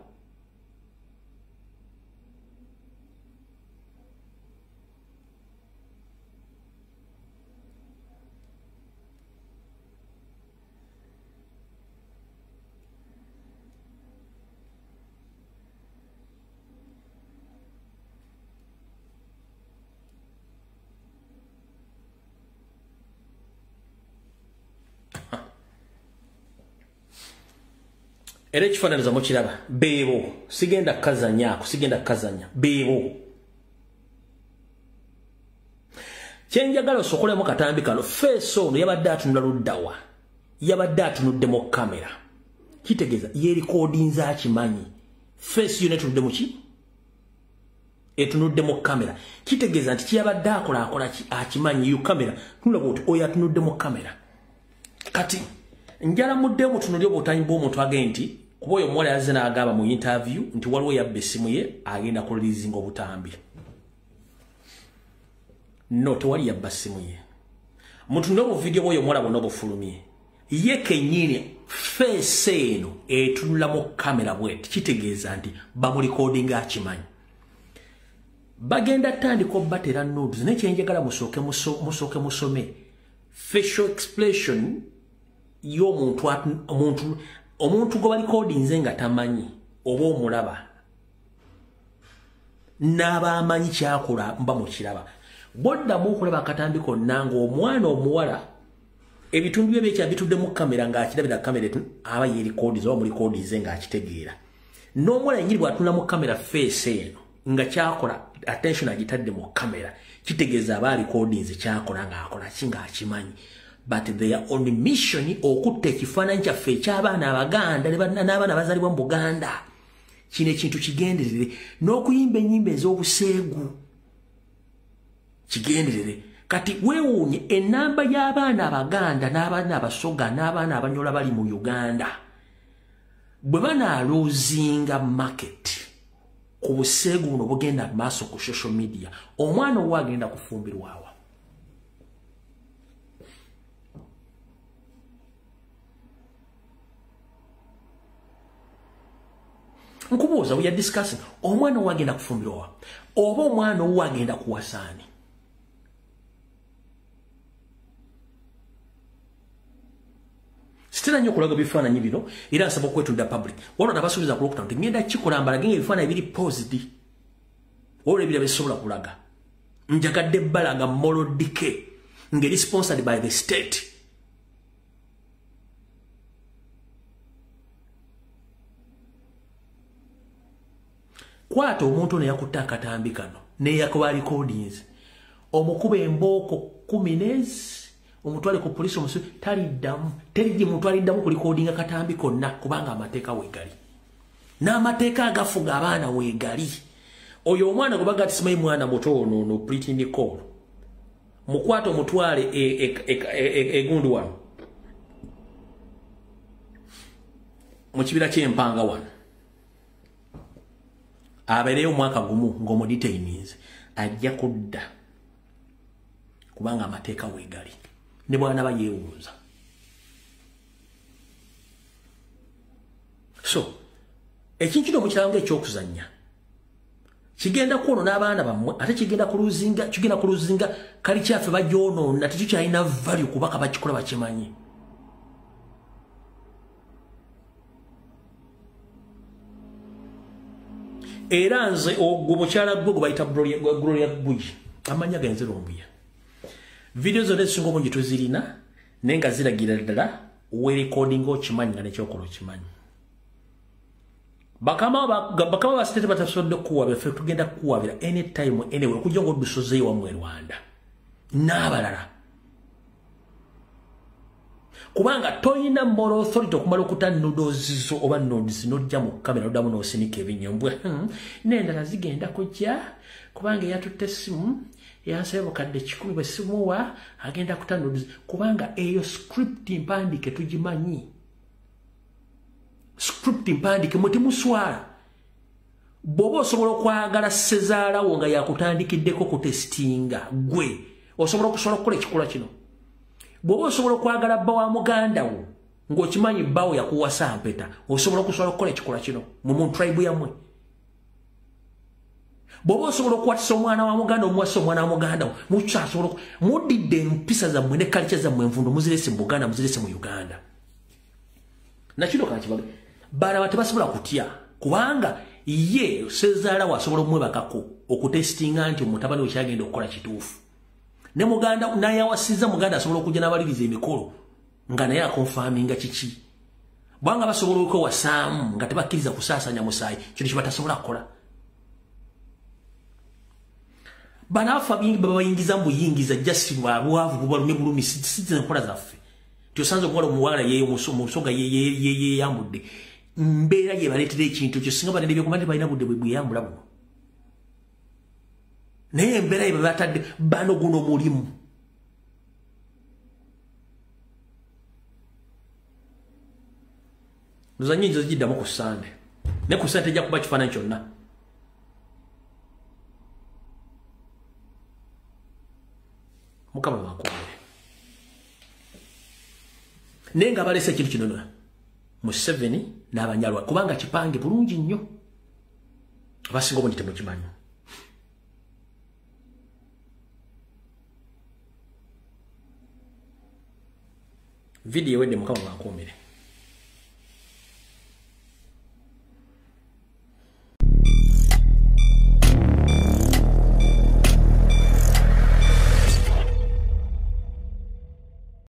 era ekifaananyiza mukiraba beebo sigenda kukazanyaako sigenda kukazanya beebo kyenjagala osokolemu katambi kano feesi ono yabadde atunula luddawa yabadde atunudde mu kamera kitegeeza yeerikodinze akimanyi feesi yona etunudde muki etunudde mu kamera kitegeeza nti kyeyabadde akola akola akimanyi yo kamera tunulaba oti oyo atunudde mu kamera kati njala mudde mutunulye obutanyi bw'omuntu agende nti kuba oyo omuwala yazze n'agamba mu interview nti waliwo yabba essimu ye agenda kulirizinga obutambi. No, tewali yabba ssimu ye. Mutunule obuvidiyo bw'oyo omuwala bwonna obufulumye. Ye kennyini feesi eno etunula mu kamera bw'eti kitegeeza nti bamulikodinga akimanyi. Bagenda tandika obbatera nudes naye kyenjagala musooke musome facial expression y'omuntu omuntu gwe balikodinze nga tamanyi oba omulaba n'abamanyi kyakola mba mukiraba. Bw'oddamu okulaba akatambi konna ng'omwana omuwala ebitundu bye byekya bitudde mu kamera ng'akirabira kamera aba yeerikodinze oba mulikodinze ng'akitegeera. N'omuwala yennyini bw'atunula mu kamera feesi eno nga kyakola attention agitadde mu kamera kitegeeza aba alikodinze kyakola ng'akola ki ng'akimanyi. But their own mission okutta ekifaananyi kyaffe eky'abaana Abaganda n'abaana abazaalibwa mu Buganda. Kino ekintu kigenderere n'okuyimba ennyimba ez'obuseegu kigenderere. Kati weewuunye ennamba y'abaana Abaganda n'abaana Abasoga n'abaana Abanyola bali mu Uganda bwe banaaluuzinga market ku buseegu buno bugenda mu maaso ku social media, omwana owo agenda kufumbirwawa. Nkubuuza, we are discussing omwana owo agenda kufumbirwa oba omwana owo agenda kuwasaani. Sitera nnyo okulaga bifaananyi bino era nsaba okwetunda public. Waliwo nabasuubiza ku lockdown nti ngenda kikola mbalage ng'ebifaananyi biri paused. Waliwo ebirala bye kulaga. Njagadde bbalaga moral decay ng'eri sponsored by the state. Kwata omuntu ono yakutte akatambi kano neyakuba recordings omukuba embooko 10 omutwale ku poliisi omusi taliddamu terigi muntu aliddamu ku recordinga katambi konna kubanga amateeka weegali n'amateeka agafuga abaana weegali. Oyo omwana gwe bagati simanyi mwana muto ono ono Pretty Nicole mukwate omutwale egundu wano mu kibira ky'empanga wano abeereyo omwaka gumu ng'omudetaininze ajja kudda kubanga amateeka weegali ne bw'anaaba yeewuunza. So ekintu kino mukiraba ng'ekyokuzannya kigenda kwonoona abaana bammwe ate kigenda kuluzinga kali kyaffe bagyonoona tetukyalina value kubaka bakikola bakimanyi. Era nze ogwo mukyala gwe gwe bayita Gloria Guji amannya genze Lumbuye. Video zonna ezisinga obungi tuzirina naye nga ziragira ddala weerekodinga okimanyi nga nekyokola okimanyi. Bakama ba state batasobodde kukuwabira ffe tugenda kukuwabira anytime anyway okujja ng'odusozeeyo wammwe e Rwanda n'abalala. Kubanga toyina moral authority okumala okuta noodles zo oba noodles n'ojja mu kamera oddamu n'osinika ebinyombwe. N'endala zigenda kujja kubanga eyatutte essimu Yansaba bukadde 1,000 bwe simuwa agenda kutanuduza, kubanga eyo script mpandiike tugimanyi. Script mpandiike mutemuswala. Bw'oba osobola okwagala ssezaalawo nga yakutandikiddeko kutestinga gwe, osobola okusobola okukola ekikolwa kino. Bw'oba osobola okwagala bba wa muganda wo ng'okimanyi bbawo yakuwasa mpeta, osobola okusobola okukola ekikolwa kino mu tribe yammwe. Bw'oba osobola okukwatisa omwana wa muganda, omuwasa omwana wa muganda wo, mukyasobola muddidde empisa zammwe ne culture zammwe envundu, muzirese mu Buganda, muzirese mu Uganda. Nakino kankibaga, bano tebasobola kutya kubanga ye ssezaala wasobola omwebakako okutestinga nti omutabani we kyagenda okukola kituufu. Ne muganda naye awasiza muganda asobola okujja n'abaliriza emikolo nga naye akonfaminga kiki. Bwanga basobola okwewasaamu nga tebakkiriza kusaasanya musaayi, kino kye batasobola kukola. Bano afa babayingiza mu buyingiza just bwavu bubalumye bulumi, si enkola zaffe. Tyosanze omuwala omuwala ye omusoga yeyambudde. Mbeera ye baleetera ekintu kyo singa banene byekumanya balina budde bwe bweyambula buno. Naye embeera ye batadde bano guno mulimu. Ndoza nnyingi zigiddamu ku Ssande. Ne ku Ssande tejja kuba kifaananyi kyonna. Mukama bakuumire. Naye nga baleese ekintu kino nno Museveni n'abanyalwa, kubanga kipange bulungi nnyo. Abasinga obungi temukimanyi. Vidiyo ewedde, Mukama bakuumire.